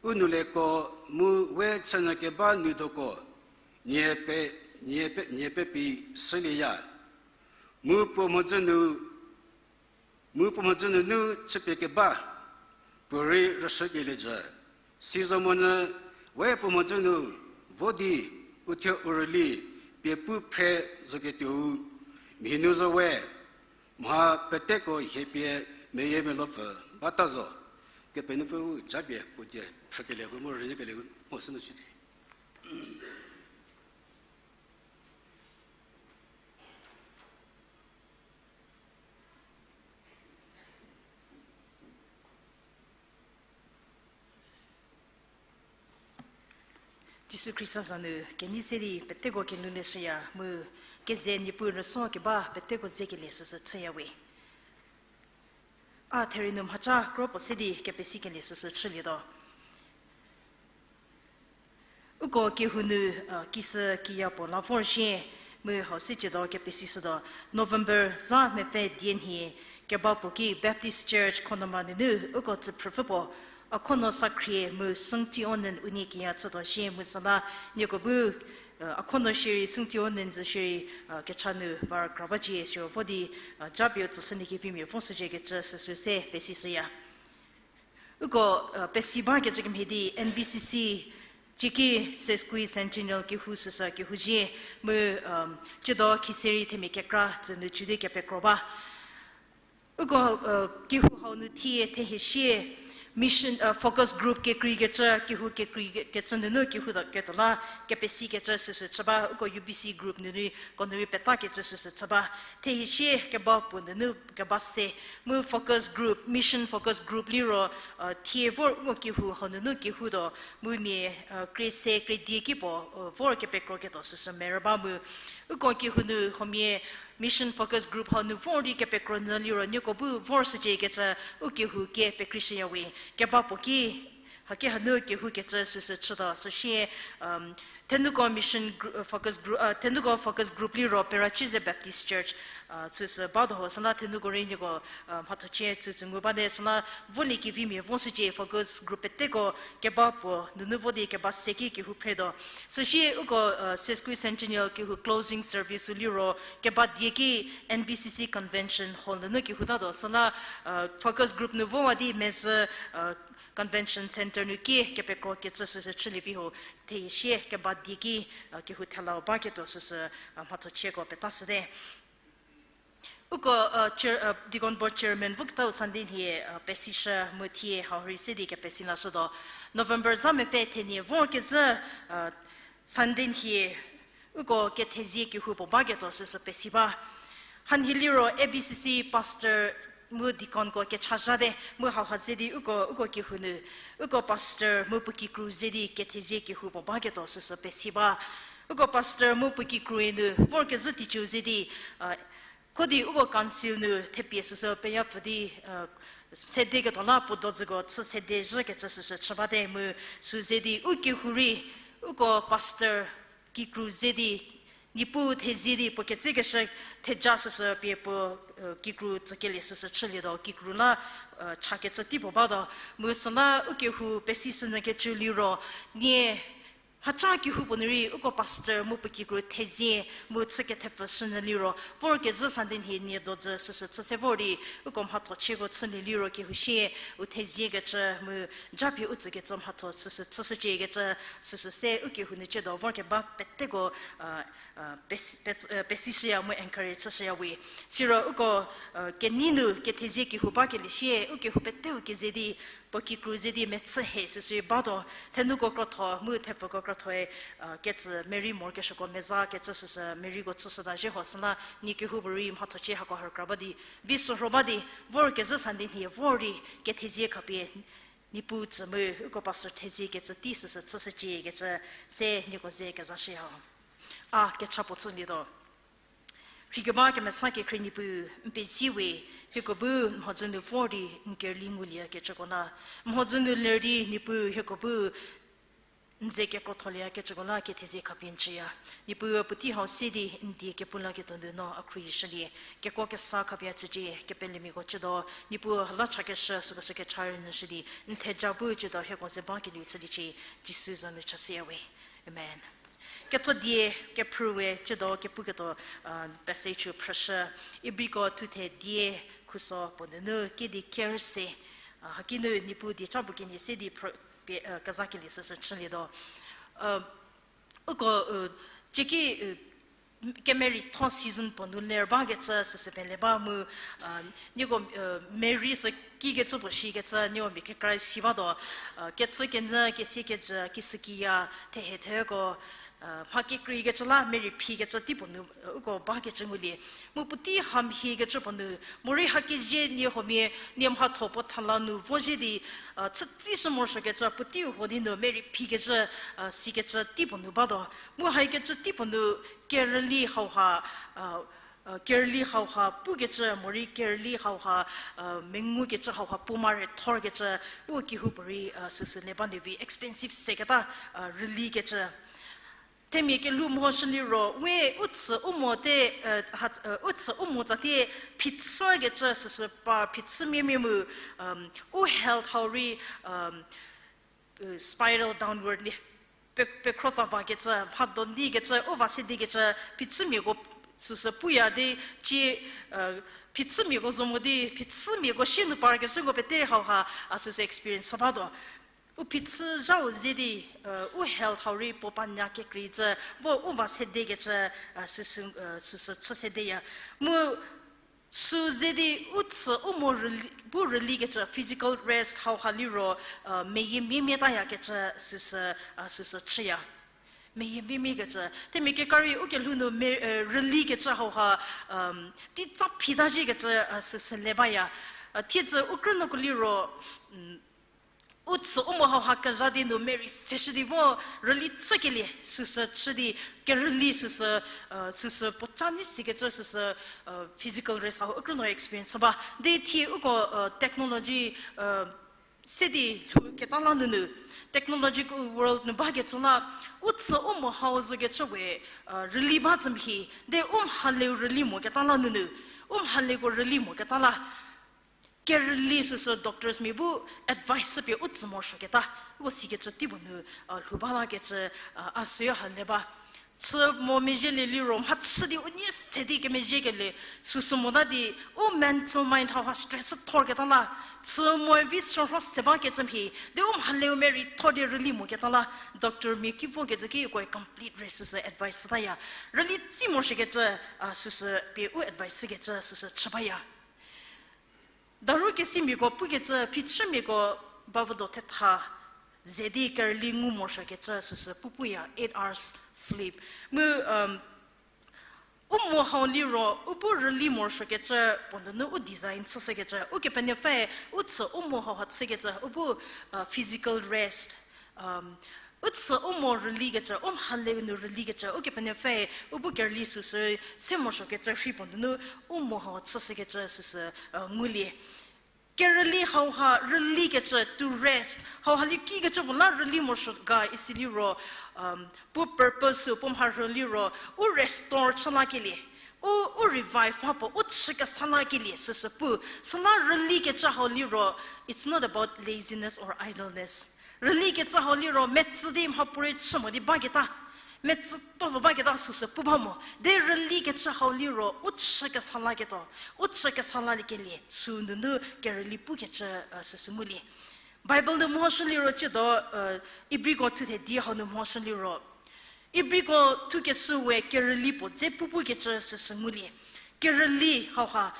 U nouleko mu we chünyü keba noudoko, nie pe, nie pe, nie pepi shülieya. Mu puo mhodzü nu, mu puo mhodzü nunu chüpie keba, puorei rüshükelie jü. Sizomonyü we puo mhodzü nu vo di, u thuo u rüli pie pu phre zoketuou, mhi nu zo we, mha peteko hiepie meyiemeluopfü bata zo. Kepenuopfü u japie puo die phrükelie hu mu rünyükelie hu mo sünu shi di. Jisu Khrista za nu kenei se di peteko kenu leshüya mu keze Niepuu rüso keba peteko zekelie süsü chüyawe. A therie nu mhaca kro puo se di kepesikelie süsü chülietuo. Uko kehou nu, uh, kisü kiya puo la vor shie, mu hau se ciedo kepesishütuo, November zha mepfü die nhie, keba puo ki Baptist Church Khonoma nunu uko tsüphrüpfü puo, Akhono Sakhrie mu Sungti Onen unie kiya chütuo shie mu süla nieko bu, uh, Akhono shierei Sungti Onen zü shierei, uh, kecha nu var kra bacie siro vo di, uh, japie u tsüshünyü kevimia vo shücie kecü süsü se pesishüya. Uko, uh, pesi bakecü kemhie di N B C C, Cieki sesquicentennial kehou süsü kehou zie, mu, um, ciedo khiserei themia kekra tsü nu cü di kepekro ba. Uko, uh, kehou hau nu thie thehie sie, mission, uh, focus group kekreikecü, kehou kekreikecü nunu kehou do ketuo la kepesikecü süsü chü ba, uko U B C group nunu ko nu rei petakecü süsü chü ba. Thehie sie keba puo nunu keba se, mu focus group, mission focus group liro, uh, thie vor uko kehou hau nunu kehou do, mu mia, uh, krie se krie die ki puo, uh, vor kepekro ketuo süsü merü ba mu. Uko kehou nu huomia mission focus group hau nu vor di kepekro nyü liro nieko bu vor shücie kecü u kehou ke pekreishüyawe, keba puo ki, Haki hanu kehoukecü süsü chütuo, süsie, um, Thenuko Mission Gru-, uh, Focus Group, uh, Thenuko Focus Group liro Perachize Baptist Church, uh, süsü batuo ho, süla Thenuko rei nieko, uh, mhathochie tsütsü ngu bate, süla volie kevimia voshücie, focus group peteko keba puo nunu vo di keba seki kehou phretuo. Süsie uko, uh, sesquicentennial kehou closing service-u liro keba die ki N B C C Convention Hall nunu kehoutatuo, süla, uh, focus group nu vowa di mezhü, uh, Convention Centre nu ki kepekrokecü süsü chülievi ho, thesie keba die ki, uh, kehou thelau baketuo süsü, uh, mhathochieko petashüte. Uko, uh, chair-, uh, Deacon Board Chairman voketau Sunday nhie, uh, pesishü mu thie hau rei se di kepesi lashütuo. November za mepfü thenie vorkezhü, uh, Sunday nhie uko kethezie kehou puo baketuo süsü pesi ba. Hanhie liro A B C C pastor mu deaconko kechazhate, mu hauha ze di uko, uko kehou nu, uko pastor mu puo kikru ze di kethezie kehou puo baketuo süsü pesi ba. Uko pastor mu puo kikru-e nu vorkezhü teiciu ze di, uh, kho di uko council nu thepie süsü peyapfü di, uh, sedeketuo la puo dodzüko chü sede zhükecü süsü chü bate mu sü ze di u kehou rei, uko pastor kikru ze di, Niepuu thezie di puo ketsekeshü theja süsü pie puo, uh, kikru tsükelie süsü chülietuo, kikru la, uh, chakecü tei puo batuo. Mu süla u kehou pesishünyü kecü liro, nie mhaca kehou puo nu rei uko pastor mu puo kikru thezie mu chü kethepfü shünyü liro, vorkezhü Sunday nhie nie dodzü süsü chü se vor di, uko mhathochieko chülie liro kehou sie u theziekecü mu japie u tsükecü mhatho süsü chüshüciekecü süsü se u kehou nu chütuo, vorkeba peteko, uh, uh, pesi-, pes-, uh, pesishüya mu encourage chüshüya we. Siro uko, uh, kenei nu kethezie kehou bakelie sie u kehou peteu keze di, puo kikru ze di mechü he süsü batuo, thenuko krotho mu thepfuko krothoe, uh, ketsü Mary morokesuoko meza kecü süsü Maryko chüshüta zhie ho süla nie kehoupuorei mhathochie hako harkra ba di vi sürho ba di, vorkezhü Sunday nhie vor di kethezie khapie Niepuu tsü mu uko pastor theziekecü tei süsü chüshüciekecü se nieko ze kezashüya ho. A kecha puo chülietuo. Rheikeba kemesa kekhrie Niepuu, n pezie we, hieko bu n mhodzü nu vor di n kerüli nguliekecüko la, n mhodzü nu ler di Niepuu hieko bu n ze kekrotholiekecüko la kethezie khapie n tsüya. Niepuu puotei hau se di n die kepu laketuo nu no a khruohishülie, kekuo kesa khapie a tsücie, kepelemiako chütuo, Niepuu la chakeshü süko sü kecha rünyüshü di n theja bu chütuo hieko ze bakelieu chüliecie, Jisu za nu chashüya we. Amen. Ketho die kephrüwe chütuo kepuketuo, uh, passage-u phrüshü, Ibriko thuthe die khuso puo nunu kedi ker se, uh, haki nu Niepuu dieca puo kenie se di phrü-, pie, uh, kezakelie süsü chülietuo. Uh, uko, uh, cieki, uh, kemeritho season puo nu ler bakecü süsü pele ba mu, uh, nieko, uh, merei sü kikecü puo shikecü nieko mia kekra si batuo, uh, kecü kenyü kesie kejü kisükiya thehe theko, uh, mha kekreikecü la merei phikecü tei puo nu, uh, uko bakecü ngulie. Mu puotei hamhiekecü puo nu, morei hakezie nie huomia nie mhatho puo thala nu vozhie di, uh, chütsishü morosuokecü puotei huo di nu merei phikecü, uh, sikecü tei puo nu batuo. Mu haikecü tei puo nu kerüli hauha, uh, uh, kerüli hauha pukecü morei kerüli hauha, uh, mengukecü hauha puo mare thorkecü, u kehoupuorei, uh, süsü le ba lievi expensive seketa, uh, rülikecü. Themia kelhou mehoshü liro, we u chü u mo te, uh, ha, uh, u chü u mo tsa tie phichükecü süsü par phichümiamia mu, um, u health hau rei, um, uh, spiral downward li, pe-, pekhro tsa vakecü, mhado ndikecü, u va sedikecü, phichümiako süsü puya di, ci, uh, phichümiako zo mo di, phichümiako sie nu parkeshüko pete hauha, a süsü experience sa batuo. U phichü zhau ze di, uh, u health hau rei puo panya kekreicü, vo u va sedikecü, uh, süsü, uh, süsü chü sedeya. Mu sü ze di u chü u mo rüli-, bu rülikecü physical rest hauha liro, uh, meyie miemietayakecü süsü, uh, süsü chüya. Meyie miemiekecü. Themia kekra rei u kelhou nu me-, uh, rülikecü hauha, um, tei tsa phita zhiekecü, uh, süsü le baya. Uh, thiedzü u krünuoko liro, um, u chü u mo hauha kezha di nu merei seshü di vo rüli chükelie süsü chü di kerüli süsü, uh, süsü puoca nei sikecü süsü, uh, physical rest hau u krünuo experience ba. Di thie uko, uh, technology, uh, Se di lhouketa la nunu, technological world nu bakecü la, u tsü u mo hau zokecü we, rüli ba tsü mhie, de u mhaleu rüli moketa la nunu, u mhaleko rüli moketa la, kerüli süsü doctors mia bu advice pie u tsü morosuoketa, uko sikecü teipuo nu, lhou ba lakecü, a süyo ha le ba. Chü mo mezhielie liro mhachü di u nie se di kemezhiekelie, süsü mota di, u mental mind hauha stress thorketa la, chü moe vi sürho se bakecü mhie, de u mhaleu meritho di rüli moketa la, doctor mia ki vokecü ki ukoe complete rest süsü advice shütaya. Rüli tsi morosuokecü, a süsü pie u advice shükecü süsü chü baya. Daru kesimiako pukecü phichümiako bavüdo thetha ze di kerüli ngu morosuokecü süsü pu puya, eight hours sleep. Mu, u mo hau liro u bu rüli morosuokecü puo nunu u design chüshükecü, Ukepenuopfü u tsü u mo hauha chükecü u bu, physical rest, u tsü u mo rülikecü, u mhaleu nu rülikecü, Ukepenuopfü u bu kerüli süsü se morosuokecü rhi puo nunu u mo hau chüshükecü süsü, ngulie. Kerüli hauha rülikecü, to rest, hauha li kikecü puo la rüli morosuo ga isiliro, puo purpose-u puo mharhü liro, u restore chü lakelie, u, u revive mha puo u chü kesa lakelie süsü pu, süla rülikecü hau liro, it's not about laziness or idleness. Rülikecü hau liro metsü di mhapuorei chü mo di baketa, metsü tovo baketa süsü pu ba mo. De rülikecü hau liro u chü kesa laketuo, u chü kesa laliekelie sü nunu kerüli pukecü, süsü ngulie. Bible nu mehoshü liro ciedo, Ibriko thuthe di hau nu mehoshü liro, Ibriko thukeshü we kerüli puo dze pu pukecü süsü ngulie. Kerüli hauha,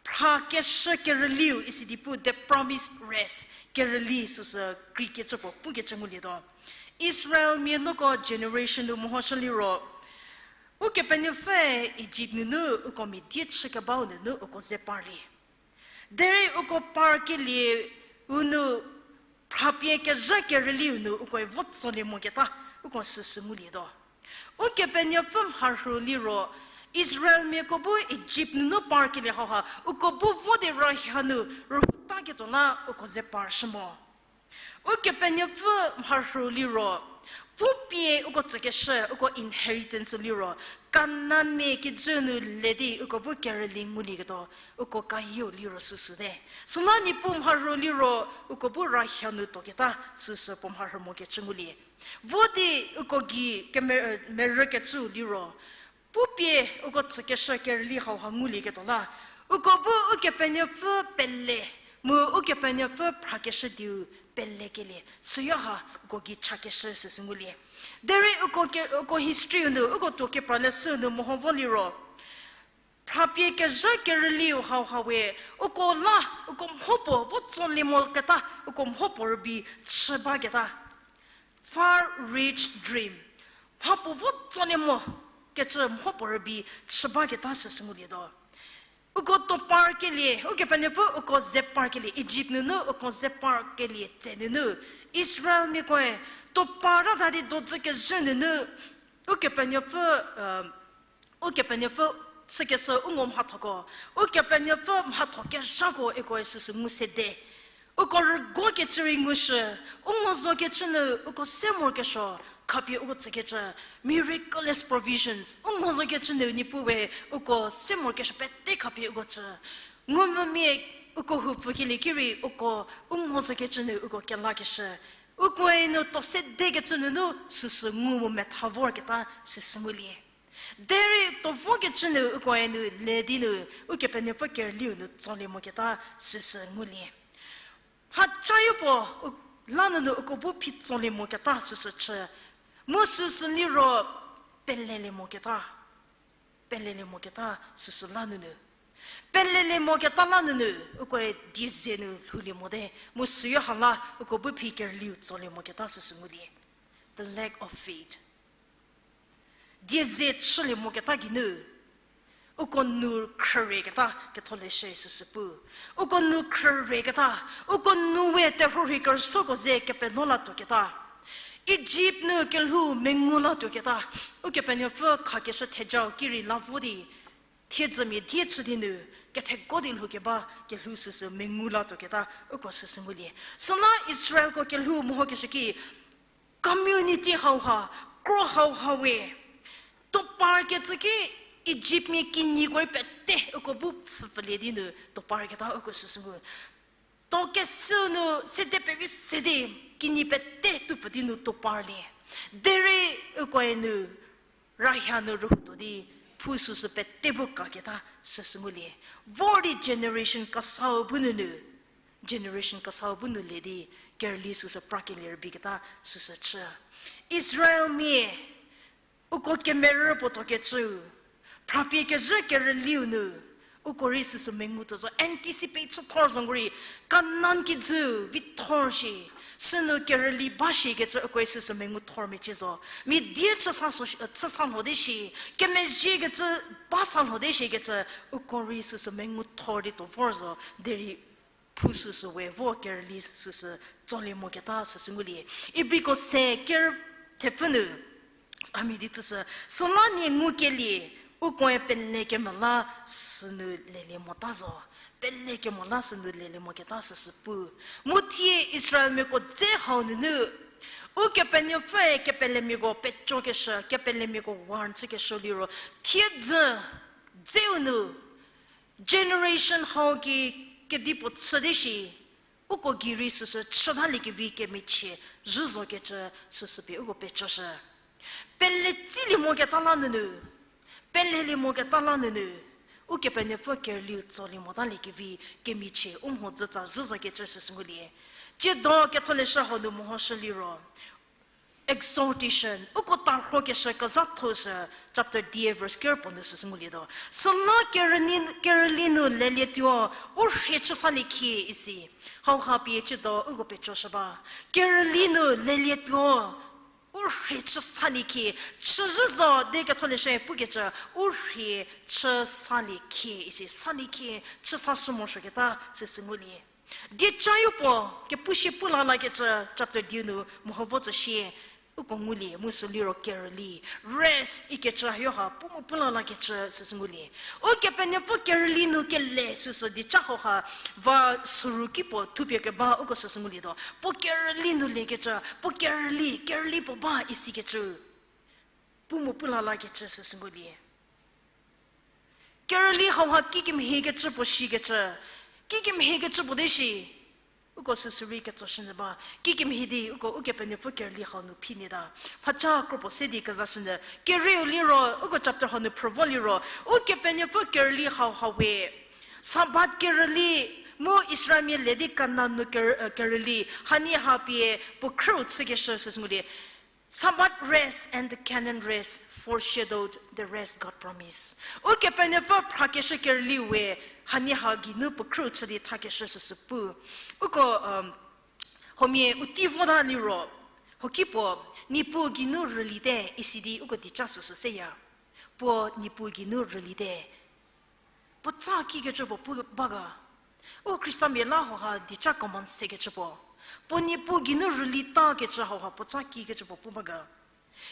phrakeshü kerüliu isi di pu, the promised rest, kerüli süsü Greek kecü puo pukecü ngulietuo. Israelmia nuko generation nu mehoshü liro, Ukepenuopfü Ijipt nunu uko mia die chükebau nunu uko ze parlie. Derei uko parkelie u nu phrapie kezha kerüliu nu ukoe vo tsolie moketa, uko süsü ngulietuo. Ukepenuopfü mharhü liro, Israelmiako bu Ijipt nunu parkelie hauha uko bu vo di rüha nu rühutaketuo la uko ze parshü mo. Ukepenuopfü mharhü liro, pupie uko tsükeshü, uko inheritance liro, Kanaanmia kijü nu le di uko bu kerüli ngulieketuo, uko kayieu liro süsüte. Süla Niepuu mharhü liro, uko bu rüha nu tuoketa süsü puo mharhü mokecü ngulie. Vo di uko gei keme-, merükecüu liro, pupie uko tsükeshü kerüli hauha ngulieketuo la, uko bu Ukepenuopfü pele, mu Ukepenuopfü phrakeshü dieu pelekelie, süyo ha uko gei chakeshü süsü ngulie. Derei uko ke-, uko history-u nu, uko tuo kepra leshüu nu meho vo liro, phrapie kezha kerüliu hauha we, uko la, uko mhopuo vo tsolie moketa, uko mhopuo rübei chü baketa. Far-reaching dream. Mhapuo vo tsolie mo kecü mhopuo rübei chü baketa süsü ngulietuo. Uko tuo parkelie, Ukepenuopfü uko ze parkelie, Ijipt nunu uko ze parkelie tse nunu, Israelmiakoe tuo parta di dozü kezhü nunu, Ukepenuopfü, Ukepenuopfü chükeshü u ngo mhathoko, Ukepenuopfü mhatho kezhako ukoe süsü ngu sede. Uko rüguokecü rei ngushü, u ngo zokecü nu uko se morokesuo, khapie uko tsükecü, miraculous provisions, u ngo zokecü nu Niepuu we uko se morokesuo pete khapie uko tsü. Ngumvümia uko houpfükelie ki rei uko u ngo zokecü nu uko kelakeshü. Ukoe nu tuo sedekecü nunu süsü ngu mu metha vorketa süsü ngulie. Derei tuo vokecü nu ukoe nu le di nu, Ukepenuopfü kerüliu nu tsolie moketa süsü ngulie. Mhaca yopuo, u-, la nunu uko bu phi tsolie moketa süsü chü. Mu süsü liro pelelie moketa. Pelelie moketa süsü la nunu. Pelelie moketa la nunu, ukoe die ze nu lhoulie mote. Mu süyo ha la, uko bu phi kerüliu tsolie moketa süsü ngulie. The lack of faith. Die ze chülie moketa geinu, uko nu khrüreketa Ketholeshü süsü pu. Uko nu khrüreketa, uko nu we terhuo rhei kerüsuoko ze kepenuo latuoketa. Ijipt nu kelhou mengu latuoketa. Ukepenuopfü khakeshü thejau ki rei la vo di, thiedzümia die chü di nu, theko di lhoukeba kelhou süsü mengu latuo keta uko süsü ngulie. Süla Israelko kelhou mehokeshü ki community hauha, kro hauha we, toparkecü ki Egyptmia kinyiko rei pete uko bu pfhüpfülie di nu toparketa uko süsü ngu. Tuo kesü nu sede pevi sede kinyi pete tupfü di nu toparlie. Derei ukoe nu rahia nu rühoutuo di phu süsü pete bu kaketa süsü ngulie. Vor di generation kesau bu nunu, generation kesau bu nu le di kerüli süsü prakelie rübei keta süsü chü. Israelmia uko kemerü puo tuokecüu, phrapie kezhü kerüliu nu, uko rei süsü mengu tuo zo, anticipate chüthor zo ngu rei, Kanan kijü vithor shi, sünu kerüli ba shikecü uko rei süsü mengu thor mecie zo. Mia die chü sa so, chü sa lho di shi, kemezhiekecü ba sa lho di shikecü, uko rei süsü mengu thor di tuo vor zo, derei phu süsü we vo kerüli süsü tsolie moketa süsü ngulie. Ibriko se ker thepfü nu, ami di thusü, süla nie ngukelie, ukoe pelekemo la sünu lelie mota zo. Pelekemo la sünu lelie moketa süsü pu. Mu thie Israelmiako dze hau nunu, Ukepenuopfüe kepelemiako pecokeshü, kepelemiako warn chükeshü liro, thiedzü dzeu nu, generation hau ki kedipuo chü di shi, uko gei rei süsü chütaliekevi kemichie zhü zokecü süsü pie uko pecoshü. Pele tsilie moketa la nunu, pelelie moketa la nunu, Ukepenuopfü kerüliu tsolie motaliekevi kemichie u mhodzütsa zhü zokecü süsü ngulie. Tsiedo Ketholeshü hau nu mehoshü liro, exhortation, uko tarhokeshü kezhathoshü, chapter die verse ker puo nu süsü ngulietuo. Süla kerüni, kerüli nu lelietuo, u rhie chü salie khie isi. Hauha pie tsiedo uko pecoshü ba. Kerüli nu lelietuo, u rhie chü salie khie, chüzhü zo di Ketholeshü pukecü, u rhie chü salie khie isi, salie khie, chü sashü morosuoketa süsü ngulie. Diecayo puo, kepushie pu lalakecü, chapter die nu meho vo tsü shie, uko ngulie, mu sü liro kerüli, rest ikecü hayo ha, pu mu pu lalakecü süsü ngulie. Ukepenuopfü kerüli nu kele süsü dieca hau ha, va süru ki puo thupie keba uko süsü ngulietuo. Puo kerüli nu lekecü, puo kerüli, kerüli puo ba isikecü, pu mu pu lalakecü süsü ngulie. Kerüli hauha kikemhiekecü puo shikecü, kikemhiekecü puo di shi, uko süsü rei ketsoshünyü ba. Kikemhie di uko Ukepenuopfü kerüli hau nu phi nyüta. Mhaca kro puo se di kezashünyü. Kerieu liro, uko chapter hau nu phrü vo liro, Ukepenuopfü kerüli hauha we, Sabbath kerüli, mu Israelmia le di Kanan nu ker-, kerüli, hanie ha pie puo khrüu chükeshü süsü ngulie. Sabbath rest and the Canaan rest foreshadowed the rest God promised. Ukepenuopfü phrakeshü kerüli we, hanie ha geinu puo khrüu chü di thakeshü süsü pu. Uko, um, huomia u tei vota liro, hoki puo, Niepuu geinu rülite, isi di uko dieca süsü seya. Puo Niepuu geinu rülite. Puotsa kikecü puo pu ba ga. U Khristamia la hauha dieca command sekecü puo. Puo Niepuu geinu rülitakecü hauha puotsa kikecü puo pu ba ga.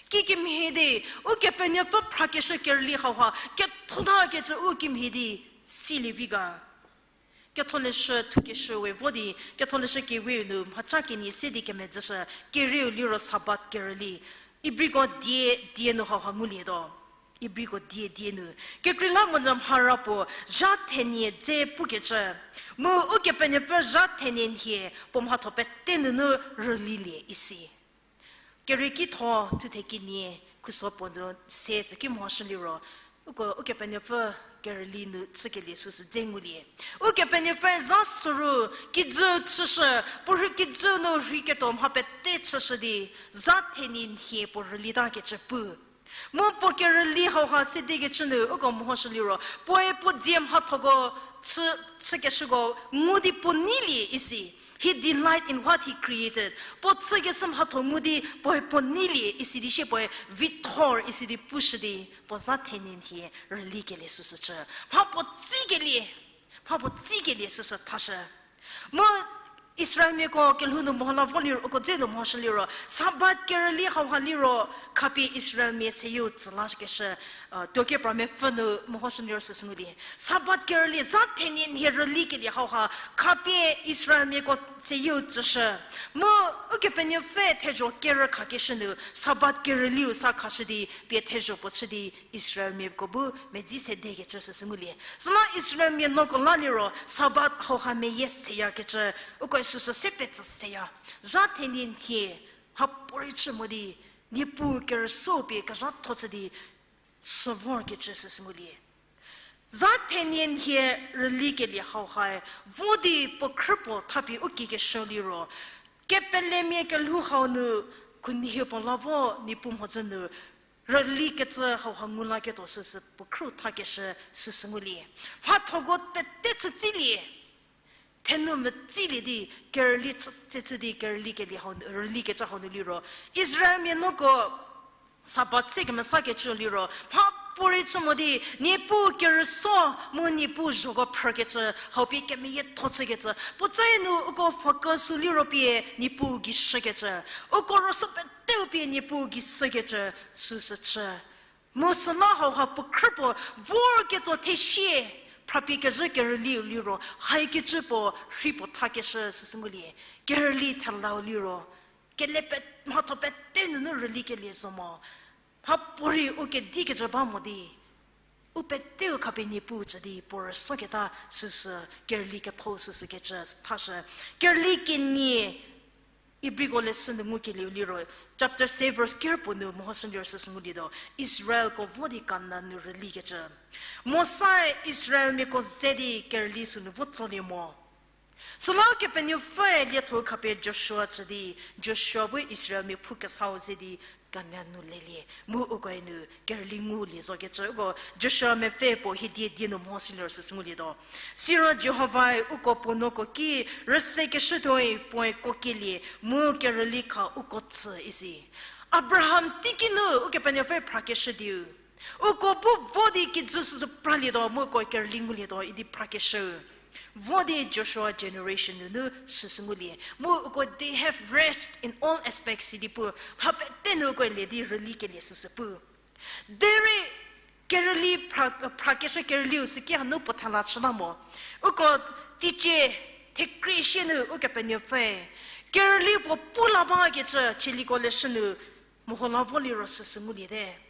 Kikemhie di, Ukepenuopfü phrakeshü kerüli hauha, kethotakecü u kimhie di, silievi ga. Ketholeshü thukeshü we vo di, Ketholeshü kewe nu mhaca kenie se di kemedzüshü, kerieu liro Sabbath kerüli. Ibriko die, die nu hauha ngulietuo. Ibriko die, die nu. Kekreilamonyü mhara puo, zha thenie dze pukecü. Mu Ukepenuopfü zha thenie nhie, puo mhatho pete nunu rülilie isi. Kerieki tho thuthe kenie khuso puo nu se tsü ki mehoshü liro, uko Ukepenuopfü kerüli nu chükelie süsü dze ngulie. Ukepenuopfü za süru kijü chüshü, puo rhei kijü nu rheiketuo mha pete chüshü di, za thenie nhie puo rülitakecü pu. Mu puo kerüli hauha sedikecü nu uko mehoshü liro, puoe puo dzie mhathoko chü, chükeshüko ngu di puo neilie isi. He delight in what he created. Puo chükeshü mhatho ngu di puoe puo neilie isi di shie puoe vithor isi di pushü di puo za thenie nhie rülikelie süsü chü. Mha puo tsikelie, mha puo tsikelie süsü thashü. Mu Israelmiako kelhou nu meho la vo liro, uko dze nu mehoshü liro, Sabat kerüli hauha liro, khapie Israelmia seyieu tsü lakeshü, tuokepra mepfü nu mehoshü liro süsü ngulie. Sabat kerüli za thenie nhie rülikelie hauha, khapie Israelmiako seyieu tsüshü. Mu Ukepenuopfü thezho kerü khakeshü nu, Sabat kerüliu sa khashü di, pie thezho puo chü di, Israelmiako bu medzi sedekecü süsü ngulie. Süla Israelmia nuoko la liro, Sabat hauha meyie seyakecü, uko süsü se petsü seya. Za thenie nhie, mhapuorei chü mo di, Niepuu kerüso pie kezhatho chü di, chü vorkecü süsü ngulie. Za thenie nhie rülikelie hauhae, vo di puo khrü puo thapie u kiekeshü liro, kepelemia kelhou hau nu, khunhie puo la vo Niepuu mhodzü nu, rülikecü hauha ngu laketuo süsü puo khrü thakeshü süsü ngulie. Mhathoko pete chütsilie. Thenu mütsilie di, kerüli chü, chü, chü di, kerülikelie hau, rülikecü hau nu liro. Israelmia nuoko, Sabat se kemesakecü liro. Mhapuorei chü mo di, Niepuu kerüso, mu Niepuu zhoko phrükecü, hau pie kemeyietho chükecü. Puotsae nu uko focus sü liro pie, Niepuu gei shükecü. Uko rüso peteu pie Niepuu gei shükecü, süsü chü. Mu süla hauha puo khrü puo vorketuo thesie, phrapie kezhü kerüliu liro, haikecü puo rhi puo thakeshü süsü ngulie, kerüli thelau liro, kele pe, mhatho pete nunu rülikelie zo mo, mhapuorei u kedikecü ba mo di, u peteu khapie Niepuu tsü di puo rüsoketa süsü kerüli ketho süsükecü thashü, kerüli kenie Ibriko leshü nu ngukelieu liro, chapter six verse ker puo nu mehoshü liro süsü ngulietuo, Israelko vo di Kanan nu rülikecü. Mosae Israelmiako ze di kerüli sünu vo tsolie mo. Süla Ukepenuopfüe lietho khapie Joshua tsü di, Joshua bu Israelmia phou kesau ze di Kanan nu lelie. Mu ukoe nu kerüli ngulie zokecü uko Joshua mepfü puo hiedie die nu mehoshü liro süsü ngulietuo. Siro Jihovae uko puo nuoko ki rüsekeshütuoi puoe kuokelie mu kerüli kha uko tsü isi. Abraham teiki nu Ukepenuopfü phrakeshü diu, uko bu vo di kijü süsü pralietuo mu uko kerüli ngulietuo idi phrakeshü. Vo di Joshua generation nunu süsü ngulie. Mu uko they have rest in all aspects idi pu, mha pete nu uko le di rülikelie süsü pu. Derei kerüli phra, phrakeshü kerüliu süki hanu puo thela chüla mo. Uko teicie thekrie sie nu Ukepenuopfü kerüli puo pu la bakecü Tsaliko leshü nu meho la vo liro süsü nguliete.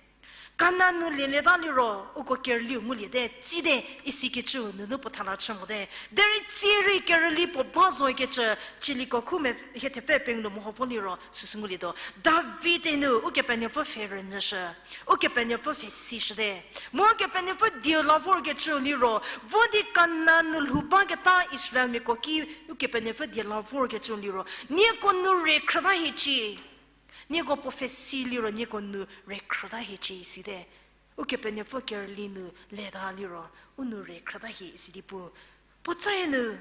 Kanan nu lielieta liro uko kerüliu nguliete, tsite isikecüu nunu puo thela chü mote. Derei tsierei kerüli puo ba zokecü Tsaliko khu me hie thepfü pengou nu meho vo liro süsü ngulietuo. David-e nu Ukepenuopfü pfhe rünyüshü, Ukepenuopfü pfhe sishüte. Mu Ukepenuopfü dieu la vorkecüu liro, vo di Kanan nu lhou baketa Israelmiako ki Ukepenuopfü die la vorkecüu liro, nieko nu re khrüta hiecie. Nieko puo pfhe si liro nieko nu re khrüta hiecie isite. Ukepenuopfü kerüli nu leta liro, u nu re khrüta hie isi di pu. Puotsae nu,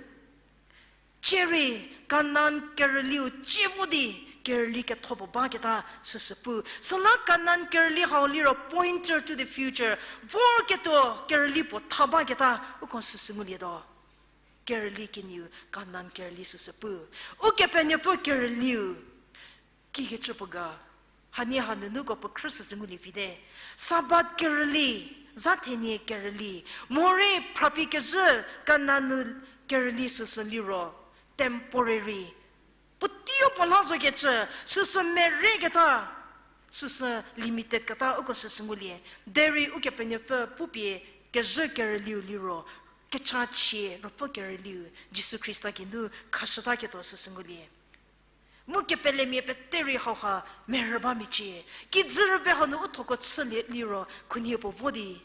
tsierei Kanan kerüliu tsie vo di kerüli ketho puo baketa süsü pu. Süla Kanan kerüli hau liro pointer to the future. Vorketuo kerüli puo tha baketa uko süsü ngulietuo. Kerüli kenieu Kanan kerüli süsü pu. Ukepenuopfü kerüliu kikecü puo ga, hanie hanunuko puo khrü süsü ngulie vite. Sabat kerüli, za thenie kerüli, morei phrapie kezhü Kanan nu kerüli süsü liro, temporary. Puoteiu puo la zokecü, süsü mereketa, süsü limited keta uko süsü ngulie. Derei Ukepenuopfü pupie kezhü kerüliu liro, kechachie Ruopfü kerüliu, Jisu Khrista geinu khashütaketuo süsü ngulie. Mu kepelemia pete rei hauha merü ba mecie. Kijü rüve hanu u thoko chülie liro, khunhie puo vo di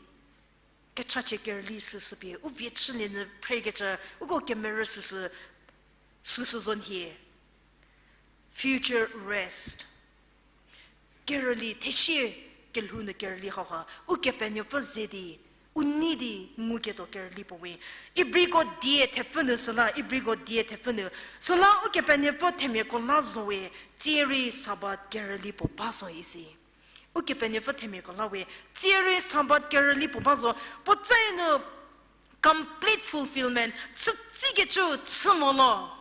kechachie kerüli süsü pie u vie chülie nyü phrekecü, uko kemerü süsü, süsü zo nhie. Future rest. Kerüli, thesie kelhou nu kerüli hauha, Ukepenuopfü ze di, u nei di nguketuo kerüli puo we. Ibriko die thepfü nu süla, Ibriko die thepfü nu, süla Ukepenuopfü themiako la zo we, tsierei Sabat kerüli puo ba zo isi. Ukepenuopfü themiako la we, tsierei Sabat kerüli puo ba zo, puotsae nu complete fulfillment, chütsikecü chü mo lo.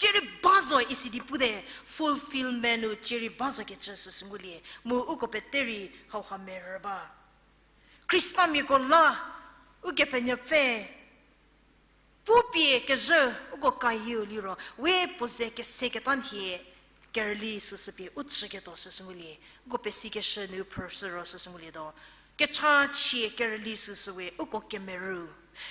Cierei ba zo isi di pute, fulfillment nu cierei ba zo kecü süsü ngulie, mu uko pete rei hauha merü ba. Khristamiako la, Ukepenuopfü, pupie kezhü, uko kayieu liro, we puo ze kese keta nhie, kerüli süsü pie u chüketuo süsü ngulie, uko pesikeshü nu phrüshü ro süsü ngulietuo. Kechachie kerüli süsü we uko kemerü.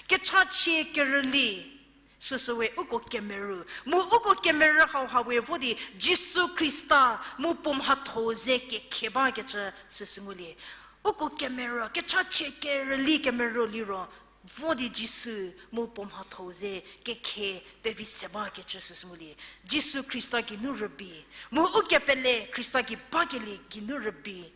Kechachie kerüli süsü we uko kemerü. Mu uko kemerü hauha we vo di Jisu Khrista mu puo mhatho-u ze kekhe bakecü süsü ngulie. Uko kemerü, kechachie kerüli kemerü liro, vo di Jisu mu puo mhatho-u ze kekhe pevi se bakecü süsü ngulie. Jisu Khrista geinu rübei, mu ukepele Khrista gei bakelie geinu rübei.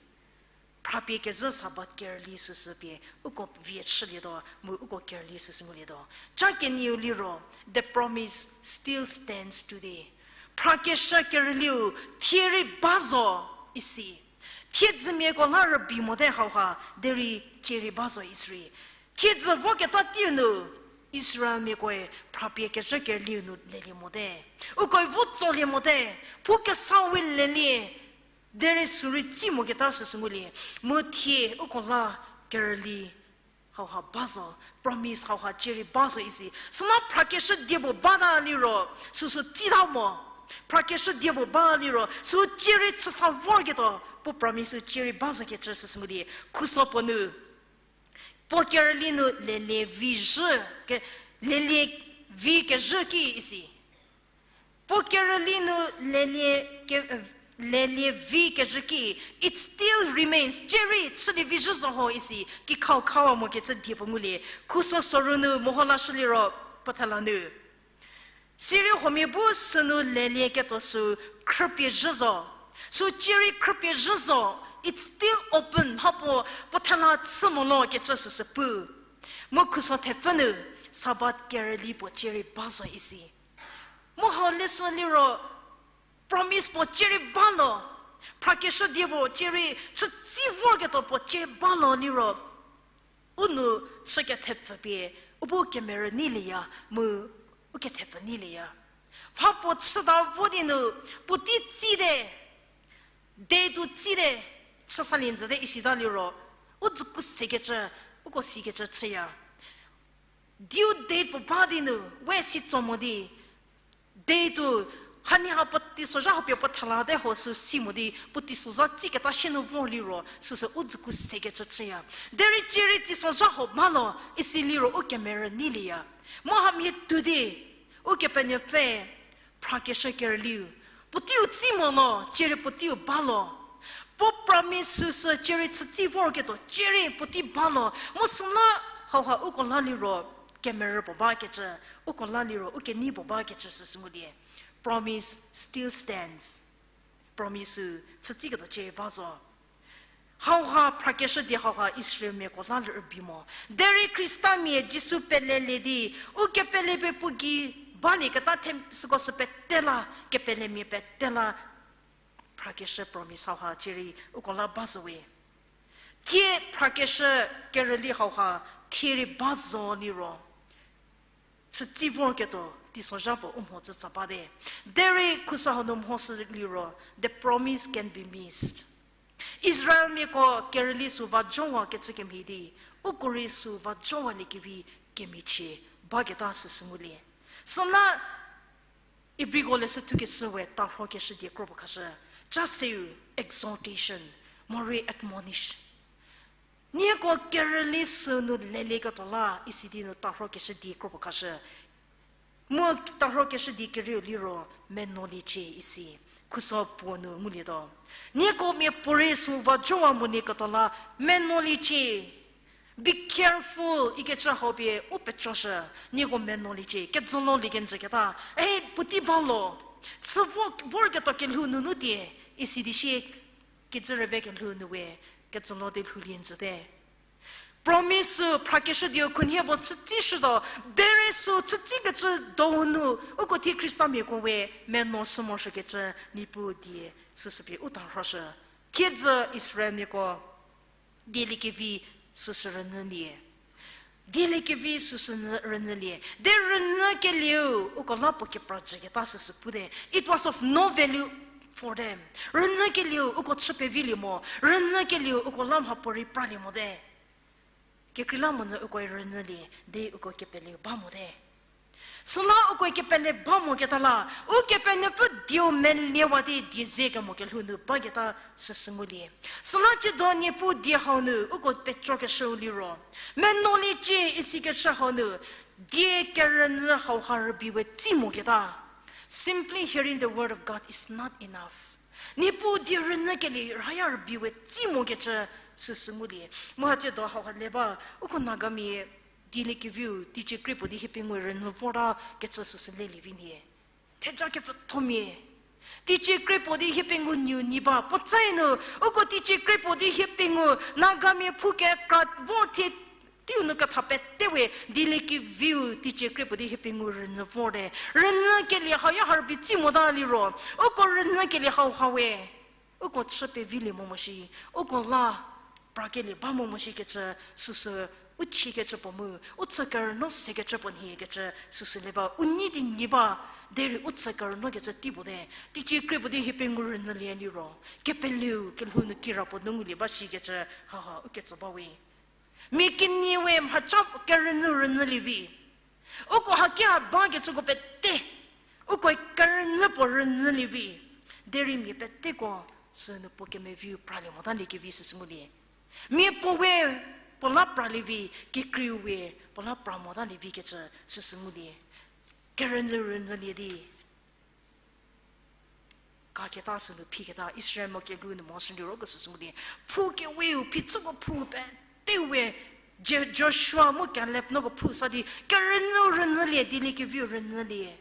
Phrapie kezhü Sabbath kerüli süsü pie uko vie chülietuo, mu uko kerüli süsü ngulietuo. Cha kenieu liro, the promise still stands today. Phrakeshü kerüliu thie rei ba zo isi. Thiedzümiako la rübei mote hauha, derei cierei ba zo isi rei. Thiedzü voketa teiu nu, Israelmiakoe phrapie kezhü kerüliu nu lelie mote. Ukoe vo tsolie mote, phou kesa we lelie, derei sü rei tsi moketa süsü ngulie, mu thie uko la kerüli hauha ba zo, promise hauha cierei ba zo isi. Süla phrakeshü die puo bata liro, süsü tsita mo. Phrakeshü die puo ba liro, sü cierei chüsa vorketuo, puo promise cierei ba zo kecü süsü ngulie. Khuso puo nu, puo kerüli nu lelie vi zhü, ke, lelie vi kezhü ki isi. Puo kerüli nu lelie ke, lelie vi kezhü ki, it still remains. Cierei chülie vi zhü zo ho isi, kikhau khawa mo kecü die puo ngulie. Khuso soru nu meho lashü liro, puo thela nu. Sirei huomia bu sünu lelieketuo sü khrüpie zhü zo. Sü cierei khrüpie zhü zo, it's still open. Mhapuo puo thela chü mo lo kecü süsü pu. Mu khuso thepfü nu, Sabbath kerüli puo cierei ba zo isi. Mu hau leshü liro, promise puo cierei ba lo, phrakeshü die puo cierei chütsi vorketuo puo cierei ba lo liro, u nu chü kethepfü pie, u bu kemerü neilieya, mu u kethepfü neilieya. Mhapuo chüta vo di nu, puotei tsite, date-u tsite, chü salie njüte isita liro, u dzüku sekecü, uko sikecü chüya. Due date puo ba di nu, we si tso mo di, date-u, hanie ha puo teisozha ho pie puo thelate ho sü si mo di, puo teisozha tsiketa shie nu vor liro, süsü u dzüku sekecü chüya. Derei cierei teisozha ho ba lo, isi liro u kemerü neilieya. Mu hamhie tuo di, Ukepenuopfü, phrakeshü kerüliu, puoteiu tsi mo lo, cierei puoteiu ba lo. Puo promise süsü cierei chütsi vorketuo, cierei puotei ba lo. Mu süla hauha uko la liro, kemerü puo bakecü, uko la liro, u kenei puo bakecü süsü ngulie. Promise still stands. Promise-u chütsiketuo cierei ba zo. Hauha phrakeshü di hauha Israelmiako la rübei mo. Derei Khristamia Jisu pelelie di, u kepele pie puo gei balieketa the süko sü pete la, kepelemia pete la, phrakeshü promise hauha cierei uko la ba zo we. Thie phrakeshü kerüli hauha thie rei ba zo liro, chütsi vorketuo teisozha puo u mhodzü tsa bate. Derei khuso hau nu mhoshü liro, the promise can be missed. Israelmiako kerüli sü va jowakecü kemhie di, uko rei sü va jowaliekevi kemichie baketa süsü ngulie. Süla Ibriko leshü thukeshü we tarhokeshü die kro puo khashü. Cha seu exhortation, morei admonish. Nieko kerüli sünu lelieketuo la isi di nu tarhokeshü die kro puo khashü. Mu tarhokeshü die kerieu liro menoliecie isi. Khuso puo nu ngulietuo. Nieko miapuorei sü va jowa molieketuo la menoliecie. Be careful ikecü hau pie u pecoshü, nieko menoliecie, kejülo lie kenjü keta, e, puotei ba lo, chü vo, vorketuo kelhou nunu tie, isi di sie, kijü rüve kelhou nu we, kejülo di lhoulie njüte. Promise sü phrakeshü dieu khunhie puo chütsi shütuo, derei sü chütsikecü donu, uko thie Khristamiako we, meno shü morosuokecü Niepuu die, süsü pie u tarhoshü. Thiedzü Israelmiako dieliekevi süsü rünyülie. Dieliekevi süsü nyü-, rünyülie. De rünyükelieu uko la puo kepra jüketa süsü pute. It was of no value for them. Rünyükelieu uko chü pevilie mo. Rünyükelieu uko la mhapuorei pralie mote. Kekreilamonyü uko rünyülie, de uko kepeleu ba mote. Süla uko kepele ba moketa la, Ukepenuopfü dieu meliewa di die ze kemo kelhou nu baketa süsü ngulie. Süla ciedo Niepuu die hau nu uko pecokeshüu liro, menoliecie isikeshü hau nu, die kerünyü hauha rübei we tsi moketa. Simply hearing the word of God is not enough. Niepuu die rünyükelie haya rübei we tsi mokecü süsü ngulie. Mu ha ciedo hauha le ba, uko Nagamia Dieliekeviu teicie kre puo di hiepengou rünyü vorta kecü süsü lelie vi nhie. Theja kepfüthomia. Teicie kre puo di hiepengou nyiu nyi ba. Puotsa-i nu, uko teicie kre puo di hiepengou, Nagamia phu kekra vo thie teiu nu ketha pete we, Dieliekeviu teicie kre puo di hiepengou rünyü vorte. Rünyükelie hau ya ha rübei tsi mota liro, uko rünyükelie hauha we uko chü pevilie mo mo shi, uko la prakelie ba mo mo shikecü süsü u chiekecü puo mu, u chü kerüno sekecü puo nhie kecü süsü le ba, u nyi di nyi ba, derei u chü kerüno kecü tei puo te, teicie kre puo di hiepengou rünyülie liro, kepeleu kelhou nu kira puo nu ngulie ba shikecü haha u ketsü ba we. Mia kenie we mhacha kerünyü rünyülie vi. Uko hakia bakecüko pete, uko kerünyü puo rünyülie vi. Derei mia peteko sünu puo kemeviu pralie motaliekevi süsü ngulie. Mia puo we puo la pralie vi, kekreiu we puo la pra motalie vi kecü süsü ngulie. Kerünyü rünyülie di kaketa sünu phiketa Israel mo kelhou nu mo shü liro kecü süsü ngulie. Phu keweu phichüko phu pete we, Je-, Joshua mu Caleb noko phu sa di kerünyü rünyülie, Dieliekeviu rünyülie.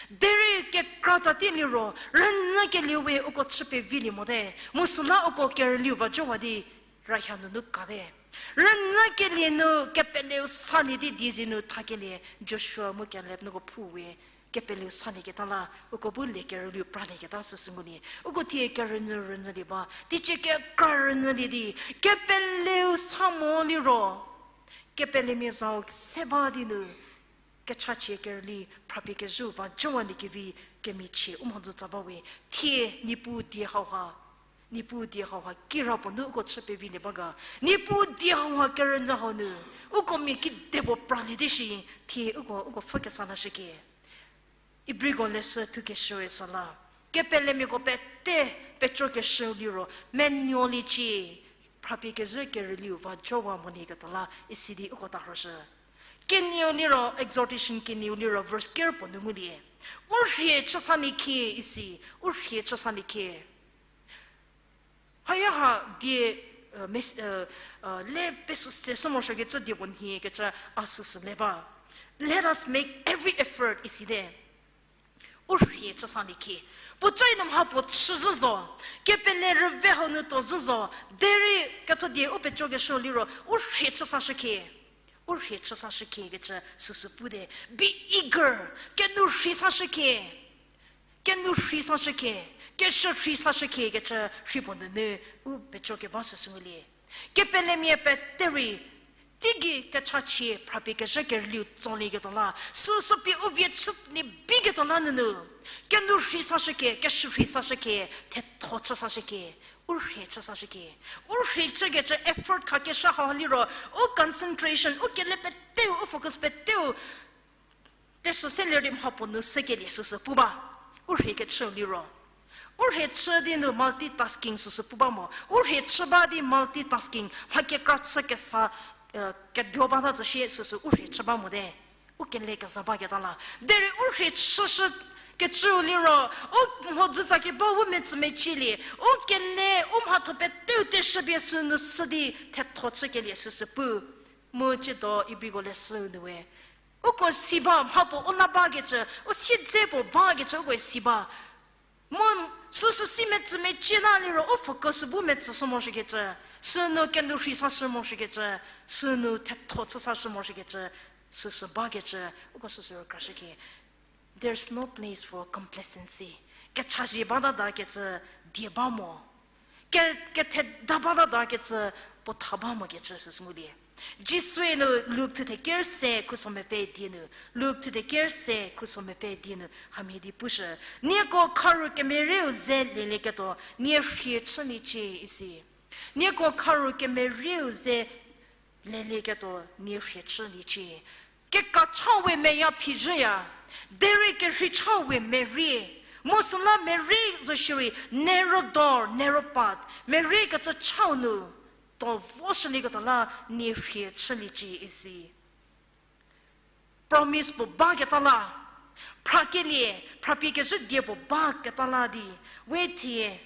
Derei kekra tsatie liro, rünyükelie we uko chü pevilie mote, mu süla uko kerüliu va jowa di rahia nunu kate. Rünyükelie nu kepeleu salie di die zie nu thakelie, Joshua mu Caleb noko phu we, kepeleu salieketa la, uko bu le kerüliu pralieketa süsü ngulie. Uko thie kerünyü rünyülie ba, teicie kekra rünyülie di, kepeleu sa mo liro, kepelemia zau se ba di nu, kechachie kerüli phrapie kezhü va joaliekevi kemichie u mhodzü tsa ba we, thie Niepuu die hauha, Niepuu die hauha kira puo nu uko chü pevilie ba ga, Niepuu die hauha kerünyü hau nu, uko mia kidepuo pralie di shi, thie uko, uko pfhü kesa lashükie. Ibriko leshü thukeshüe süla, kepelemiako pete pecokeshüu liro, menuoliecie, phrapie kezhü kerüliu va jowa molieketuo la, isi di uko ta rhoshü. Kenieu liro, exhortation kenieu liro, verse ker puo nu ngulie. U rhie chü salie khie isi, u rhie chü salie khie. Haya ha die, le pesu se shü morosuokecü die puo nhie kecü a süsü le ba. Let us make every effort isite. U rhie chü salie khie. Puocae nu mha puo chü zhü zo. Kepele rüve hau nu tuo zhü zo. Derei ketho die u pecokeshüu liro u rhie chü sashü khie. U rhie chü sashü khie kecü süsü pute. Be eager. Kenu rhei sashü khie. Kenu rhei sashü khie, keshü rhei sashü khie kecü rhei puo nunu u peco keba süsü ngulie. Kepelemia pete rei, teigei kechachie phrapie kezhü kerüliu tsolieketuo la, süsü pie u vie chülie biketuo la nunu, kenu rhei sashü khie, keshü rhei sashü khie, thetho chü sashü khie, u rhie chü sashü khie. U rhie chükecü effort khakeshü hau liro, u concentration, u kele peteu, u focus peteu, teshü selie di mha puo nu sekelie süsü pu ba. U rhie kechüu liro, u rhie chü di nu multitasking süsü pu ba mo. U rhie chü ba di multitasking, mha kekra chü kesa, keduo bata tsü shie süsü u rhie chü ba mote. U kele keza baketa la. Derei u rhie chüshü kechüu liro, u mhodzü tsa keba u metsü mecielie, u kele, u mhatho peteu teshü pie sünu sü di thetho chükelie süsü pu. Mu ciedo Ibriko leshüu nu we, uko si ba, mha puo u la bakecü, u siedze puo bakecü uko si ba. Mu süsü si metsü mecie la liro, u focus bu metsü shü morosuokecü, sünu kenu rhei sashü morosuokecü, sünu thetho chü sashü morosuokecü, süsü bakecü, uko süsü rükrashü khie. There's no place for complacency. Kechazhie batatakecü die ba mo. Ke, ketheda batatakecü puo tha ba mokecü süsü ngulie. Jisue nu Luk thuthe ker se khuso mepfü die nu, Luk thuthe ker se khuso mepfü die nu hamhie di pushü, nieko kharu kemerieu ze lelieketuo nie rhie chüliecie isi. Nieko kharu kemerieu ze lelieketuo nie rhie chüliecie. Kekacha we meya phizhüya, derei kerhei cha we merie, mu süla merie zo shierei narrow door, narrow path, merie kecü chau nu tuo voshülieketuo la nie rhie chüliecie isi. Promise puo baketa la, phrakelie, phrapie kezhü die puo baketa la di, we thie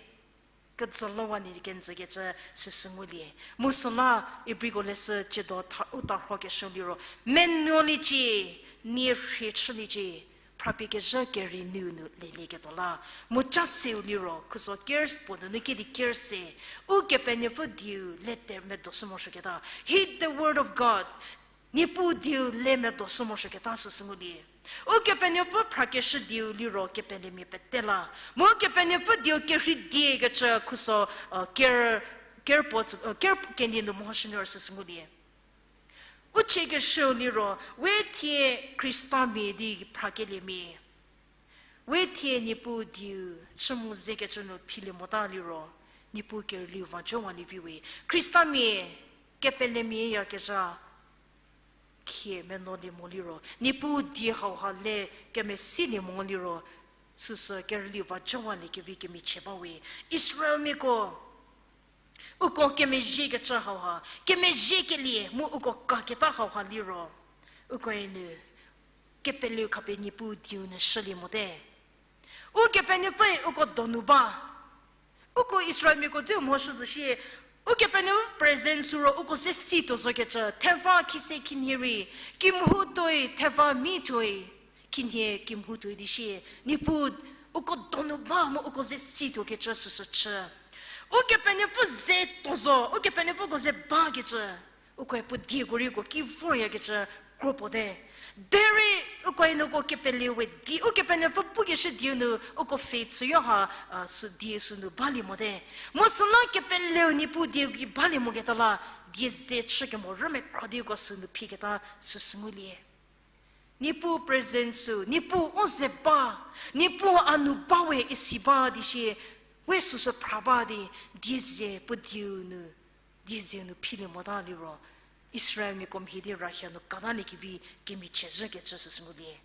kejü lowa nie kenjükecü süsü ngulie. Mu süla Ibriko leshü ciedo tha-, u tarhokeshü liro, menuoliecie, nie rhie chüliecie, phrapie kezhü kerei nu nu lelieketuo la. Mu ca seu liro, khuso ker puo nunu kedi ker se, Ukepenuopfü dieu le te medoshü morosuoketa. Heed the word of God. Niepuu dieu le medoshü morosuoketa süsü ngulie. Ukepenuopfü phrakeshü dieu liro kepelemia pete la. Mu Ukepenuopfü dieu kerhei die kecü khuso, ker, ker puo, ker kenie nu mehoshü liro süsü ngulie. U chiekeshüu liro, we thie Khristamia di phrakeliemia. We thie Niepuu dieu chü mu zekecü nu philie mota liro, Niepuu kerüliu va jowalie vi we. Khristamia kepelemia yakezha khie menuolie mo liro, Niepuu die hauha le kemesilie mo liro, süsü kerüliu va jowalie kevi kemichie ba we. Israelmiako, uko kemezhiekecü hauha, kemezhiekelie mu uko kaketa hauha liro, ukoe nu kepeleu khapie Niepuu dieu nu shülie mote. Ukepenuopfüe uko donu ba. Uko Israelmiako dzeu mhoshü zhü shie, Ukepenuopfü presence sü ro uko ze si tuo zokecü, theva khise khinhie rei, kimhu tuoi, theva mi tuoi, khinhie kimhu tuoi di shie, Niepuu uko donu ba mu uko ze si tuokecü süsü chü. Ukepenuopfü ze tuo zo, Ukepenuopfü uko ze bakecü, ukoe puo dieko rei uko ki voryakecü kro puo te. Derei ukoe nuko kepeleu we di, Ukepenuopfü pukeshü dieu nu uko faith süyo ha, a, sü die sünu balie mote. Mu süla kepeleu Niepuu dieu ki balie moketa la, die ze chükemo rümekhro di uko sünu phiketa süsü ngulie. Niepuu presence sü, Niepuu u ze ba, Niepuu a nu ba we isi ba di shie, we süsü phra ba di, die ze puo dieu nu, die ze nu philie mota liro, Israelmiako mhie di rayha nu katalie kevi kemichie zhükecü süsü ngulie.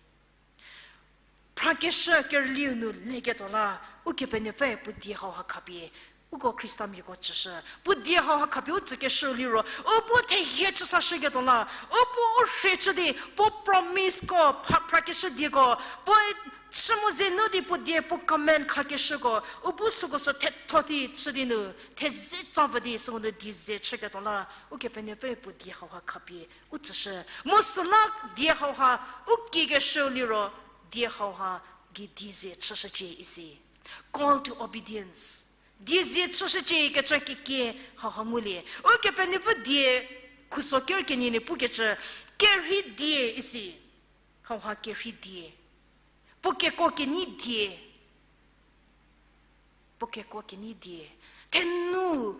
Phrakeshü kerüliu nu leketuo la, Ukepenuopfü puo die hauha khapie, uko Khristamiako tsüshü. Puo die hauha khapie u tsükeshü liro, u bu thehie chü sashüketuo la, u bu u rhie chü di, puo promiseko, phra-, phrakeshü dieko, puoe chü mu ze nu di puo die puo command khakeshüko, u bu süko sü thetho di chü di nu, theze tsa vü di süko nu die ze chüketuo la, Ukepenuopfü puo die hauha khapie u tsüshü. Mu süla die hauha u kiekeshü liro, die hauha gei die ze chüshücie isi. Call to obedience. Die ze chüshücie kecü kekie hauha ngulie. Ukepenuopfü die khuso ker kenie nu pukecü, kerhei die isi. Hauha kerhei die. Puo kekuo kenyi die. Puo kekuo kenyi die. Thenu,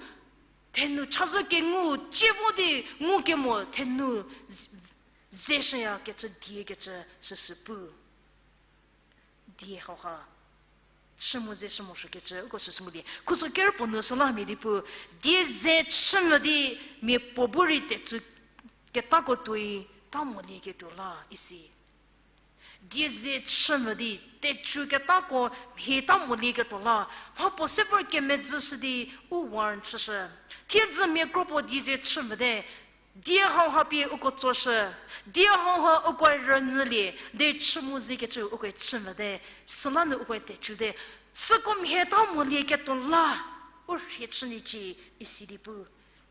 thenu cha zo kengu, cie vo di ngukemo, thenu z-, ze shüyakecü die kecü süsü pu. Die hauha chü mu ze shü morosuokecü uko süsü ngulie. Khuso ker puo nu süla mia di pu, die ze chü mo di mia puo bu rei tetsu ketako tuoi ta molieketuo la isi. Die ze chü mo di tetsu ketako mhie ta molieketuo la, mha puo se vor kemedzü shü di u warn chüshü. Thiedzü mia kro puo die ze chü mote, die hauha pie uko tsoshü, die hauha ukoe rünyülie, de chü mu zekecü ukoe chü mote, süla nu ukoe tetsu te, süko mhie ta molieketuo la, u rhie chüliecie isi di pu.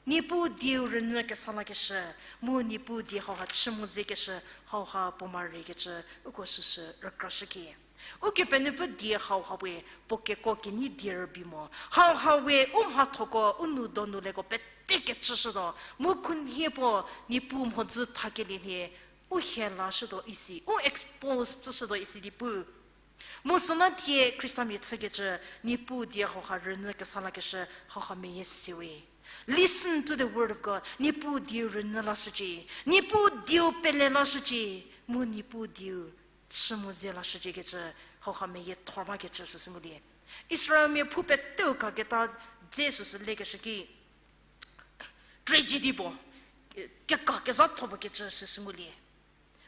Niepuu dieu rünyü kesa lakeshü, mu Niepuu die hauha chü mu zekeshü, hauha puo mariekecü uko süsü rükrashükie. Ukepenuopfü die hauha we puo kekuo kenyi die rübei mo. Hauha we u mhathoko u nou donu leko pete kechüshütuo, mu khunhie puo Niepuu mhodzü thakelie nhie u hie lashütuo isi, u expose chüshütuo isi di pu. Mu süla thie Khristamia chükecü, Niepuu die hauha rünyü kesa lakeshü hauha meyie sewe. Listen to the word of God. Niepuu dieu rünyü lashücie, Niepuu dieu pele lashücie, mu Niepuu dieu chü mu ze lashücie kecü, hauha meyiethor bakecü süsü ngulie. Israelmia phou peteu kaketa dze süsü lekeshü ki, tragedy puo, keka kezhatho puo kecü süsü ngulie.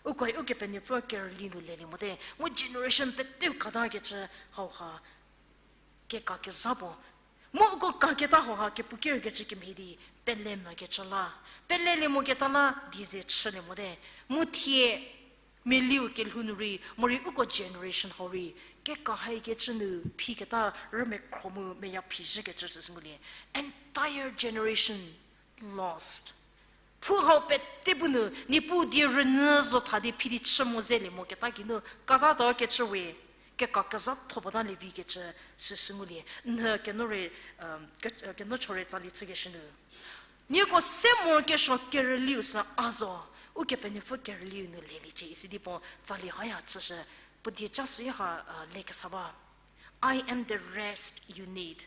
Ukoe Ukepenuopfü kerüli nu lelie mote, mu generation peteu katakecü hauha keka kezha puo. Mu uko kaketa hauha kepu kerkecü kemhie di pele mokecü la, pelelie moketa la die ze chülie mote. Mu thie mialiu kelhou nu rei, morei uko generation hau rei, keka haikecü nu phiketa rümekhro mu meya phizhükecü süsü ngulie. Entire generation lost. Phou hau pete bu nu Niepuu die rünyü zo tha di phi di chü mo zelie moketa geinu kata tuo kecü we, keka kezhatho puo talie vikecü süsü ngulie. Nhü keno re, um, ke-, keno chore tsali chükeshü nu, nieko se morokesuo kerüliu sü a zo, Ukepenuopfü kerüliu nu leliecie isi di puo tsali haya chüshü, puo dieca süha, uh, lekesa ba. I am the rest you need.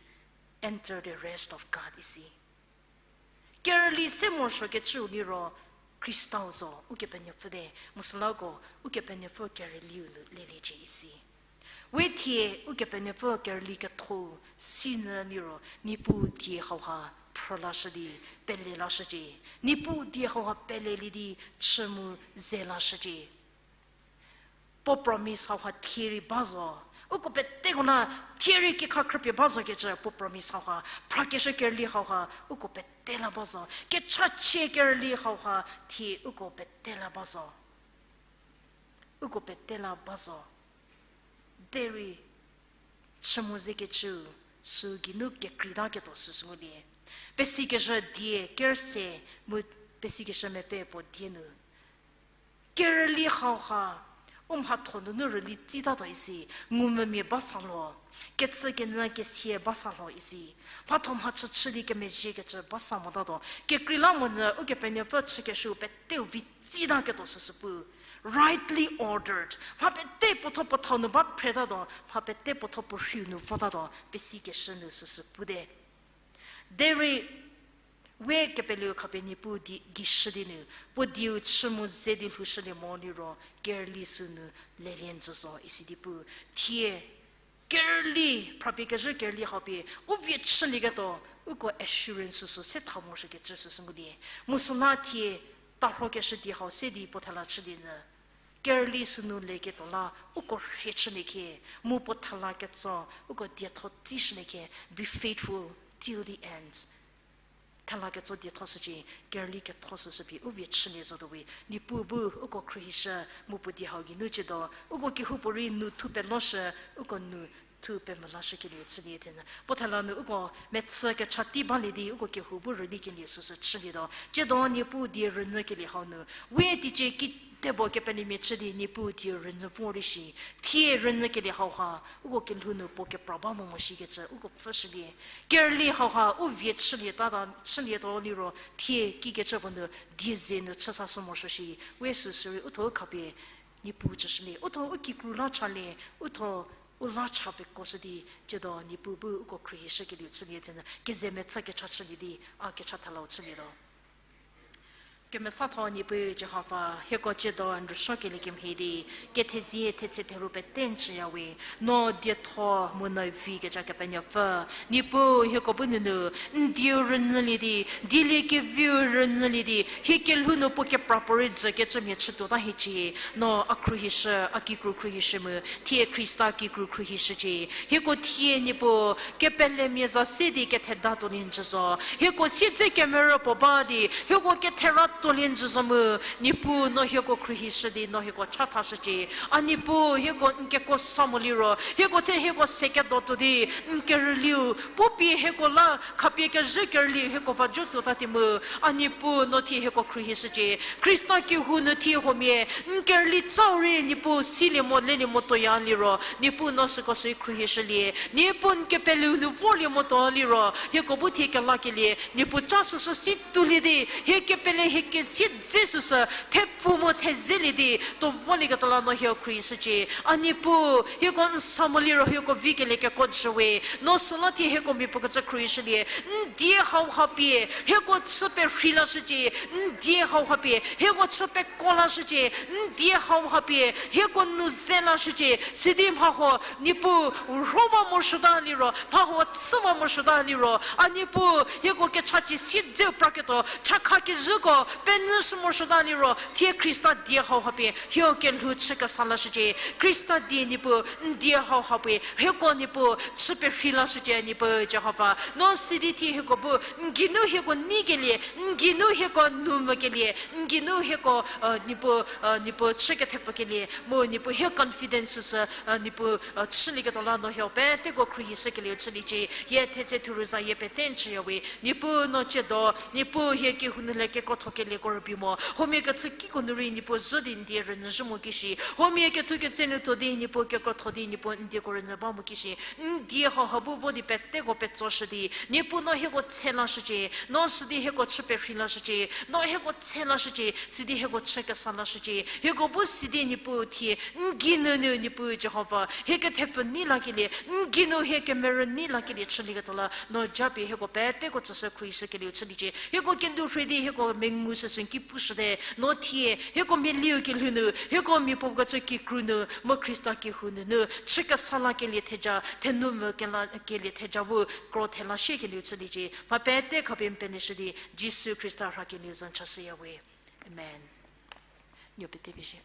Enter the rest of God isi. Kerüli se morosuokecüu liro Khristau zo, Ukepenuopfü de, mu süla uko Ukepenuopfü kerüliu nu leliecie isi. We thie Ukepenuopfü kerüli ketho sinyü liro Niepuu die hauha phrü lashü di pele lashücie. Niepuu die hauha pelelie di chü mu ze lashücie. Puo promise hauha thie rei ba zo. Uko peteko la thie rei kekha khrüpie ba zo kecü puo promise hauha, phrakeshü kerüli hauha uko pete la ba zo. Kechachie kerüli hauha thie uko pete la ba zo. Uko pete la ba zo. Derei chü mu zekecü sü geinu kekreitaketuo süsü ngulie. Pesikeshü die kerse mu pesikeshü mepfü puo die nu kerüli hauha, u mhatho nunu rüli tsitatuo isi, ngumvümia ba sa lho, kechü kenyü kesia ba sa lho isi, mhatho mhachü chü di kemezhiekecü ba sa motatuo, kekreilamonyü Ukepenuopfü chükeshüu peteu vi tsitaketuo süsü pu. Rightly ordered. Mha pete puotho puothau nu ba phretatuo, mha pete puotho puo rhiu nu votatuo, pesikeshü nu süsü pu de. Derei we kepeleu khapie Niepuu di gei shü di nu, puo dieu chü mu ze di lhoushülie mo liro, kerüli sünu lelie njü zo isi di pu. Thie, kerüli, phrapie kezhü kerüli hau pie, u vie chülieketuo, uko assurance süsü se tha morosuokecü süsü ngulie. Mu süla thie, tarhokeshü die hau se di puo thela chülie nyü. Kerüli sünu leketuo la, uko rhie chülie khe, mu puo thela ketso, uko dietho tsishülie khe, be faithful till the end. Thela ketso dietho shücie, kerüli ketho süsü pie u vie chülie zotuo we, Niepuu bu uko khruohishü, mu puo die hau geinu chütuo, uko kehoupuorei nu thu peloshü, uko nu thu pemvü lashükelieu chülie thenyü. Puo thela nu uko mechü kecha tei balie di, uko kehou bu rülikelie süsü chülietuo. Chütuo Niepuu die rünyükelie hau nu, we teicie kidepuo kepelemia chü di Niepuu die rünyü vor di shi. Thie rünyükelie hauha, uko kelhou nu puo kepra ba mo mo shikecü, uko pfhüshülie. Kerüli hauha, u vie chülie tata, chülietuo liro, thie kikecü puo nu, die ze nu chü sashü morosuo shi. We süsürei, uthuo u khapie, Niepuu chüshülie, uthuo u kikru la chalie, uthuo u la cha pekuoshü di, chütuo Niepuu bu uko khruohishükelieu chülie thenyü, keze mechü kecha chülie di, a kecha thelau chülietuo. Kemesatho Niepuu Jihova, hieko chütuo n rüsuokelie kemhie di, kethezie thetse theru pete n chüyawe, no dietho mu no vi kecha Kepenuopfü, Niepuu hieko bu nunu, n dieu rünyülie di, dielie keviu rünyülie di, hie kelhou nu puo kepra puorei jükecümia chütuota hiecie, no a khruohishü, a kikru khruohishü mu, thie Khrista kikru khruohishücie. Hieko thie Niepuu, kepelemia za se di ketheda tuolie njü zo. Hieko siedze kemerü puo ba di, hieko kethera tuolie njü zo mu, Niepuu no hieko khruohishü di, no hieko chathashücie. A Niepuu, hieko n kekuo sa mo liro, hieko the hieko se kedo tuo di, n kerüliu, pupie hieko la, khapie kezhü kerüliu, hieko va jo tuota ti mu, a Niepuu no thie hieko khruohishücie. Khrista kehou nu thie huomia, n kerüli tsau rei Niepuu silie mo lelie mo tuoya liro, Niepuu no süko sü khruohishülie. Niepuu n kepeleu nu vorlie mo tuo liro, hieko bu thie kelakelie, Niepuu cha süsü si tuolie di, hie kepele hie kesie dze süsü, thepfu mu thezelie di, tuo volieketuo la no hieko khruohishücie. A Niepuu, hieko n sa mo liro hieko vikelie kekuo jü we. No süla thie hieko miapuo kecü khruohishülie. N die hauha pie, hieko chü perhei lashücie. N die hauha pie, hieko chü peko lashücie. N die hauha pie, hieko nou ze lashücie. Sidi mhahuo, Niepuu, rhowa morosuota liro, mhahuo chüwa morosuota liro, a Niepuu, hieko kechacie siedzeu praketuo, chakha kezhüko, penyü shü morosuota liro, thie Khrista die hauha pie, hieko kelhou chü kesa lashücie. Khrista die Niepuu, n die hauha pie, hieko Niepuu, chü perhei lashücie Niepuu Jihova. No sidi thie hieko bu, n geinu hieko neikelie, n geinu hieko nou mokelie, n geinu hieko, Niepuu, Niepuu chü kethepfükelie, mu Niepuu hie confidence sü, Niepuu, chülieketuo la no hieko peteko khruohishükelieu chüliecie, hie thetse thuru za hie pete n chüya we, Niepuu no tsiedo, Niepuu hie kehou nu le kekrotho kelieko rübei mo, huomia kechü kiko nu rei Niepuu zhü di n die rünyüzhü mo kishi, huomia kethu ketse nu tuo di Niepuu kekrotho di Niepuu n dieko rünyü ba mo kishi, n die hauha bu vo di peteko petsoshü di, Niepuu no hieko tse lashücie, no sidi hieko chü perhei lashücie, no hieko tse lashücie, sidi hieko chü kesa lashücie, hieko bu sidi Niepuu thie, n geinunu Niepuu Jihova, hie kethepfü nei lakelie, n geinu hie kemerü nei lakelie chülieketuo la, no japie hieko peteko tsüshü khruohishükelieu chüliecie, hieko kedu rhei di hieko mengu süsü ki pushüte, no thie, hieko mialiu kelhou nu, hieko miapuo kecü kikru nu, mu Khrista kehou nunu, chü kesa lakelie theja, thenou mvü kela-, kelie theja bu, kro thela shiekelieu chüliecie, mha pete khapie n penuoshü di, Jisu Khrista rhakelieu za n chashüya we. Amen. Nuo pete pie shie.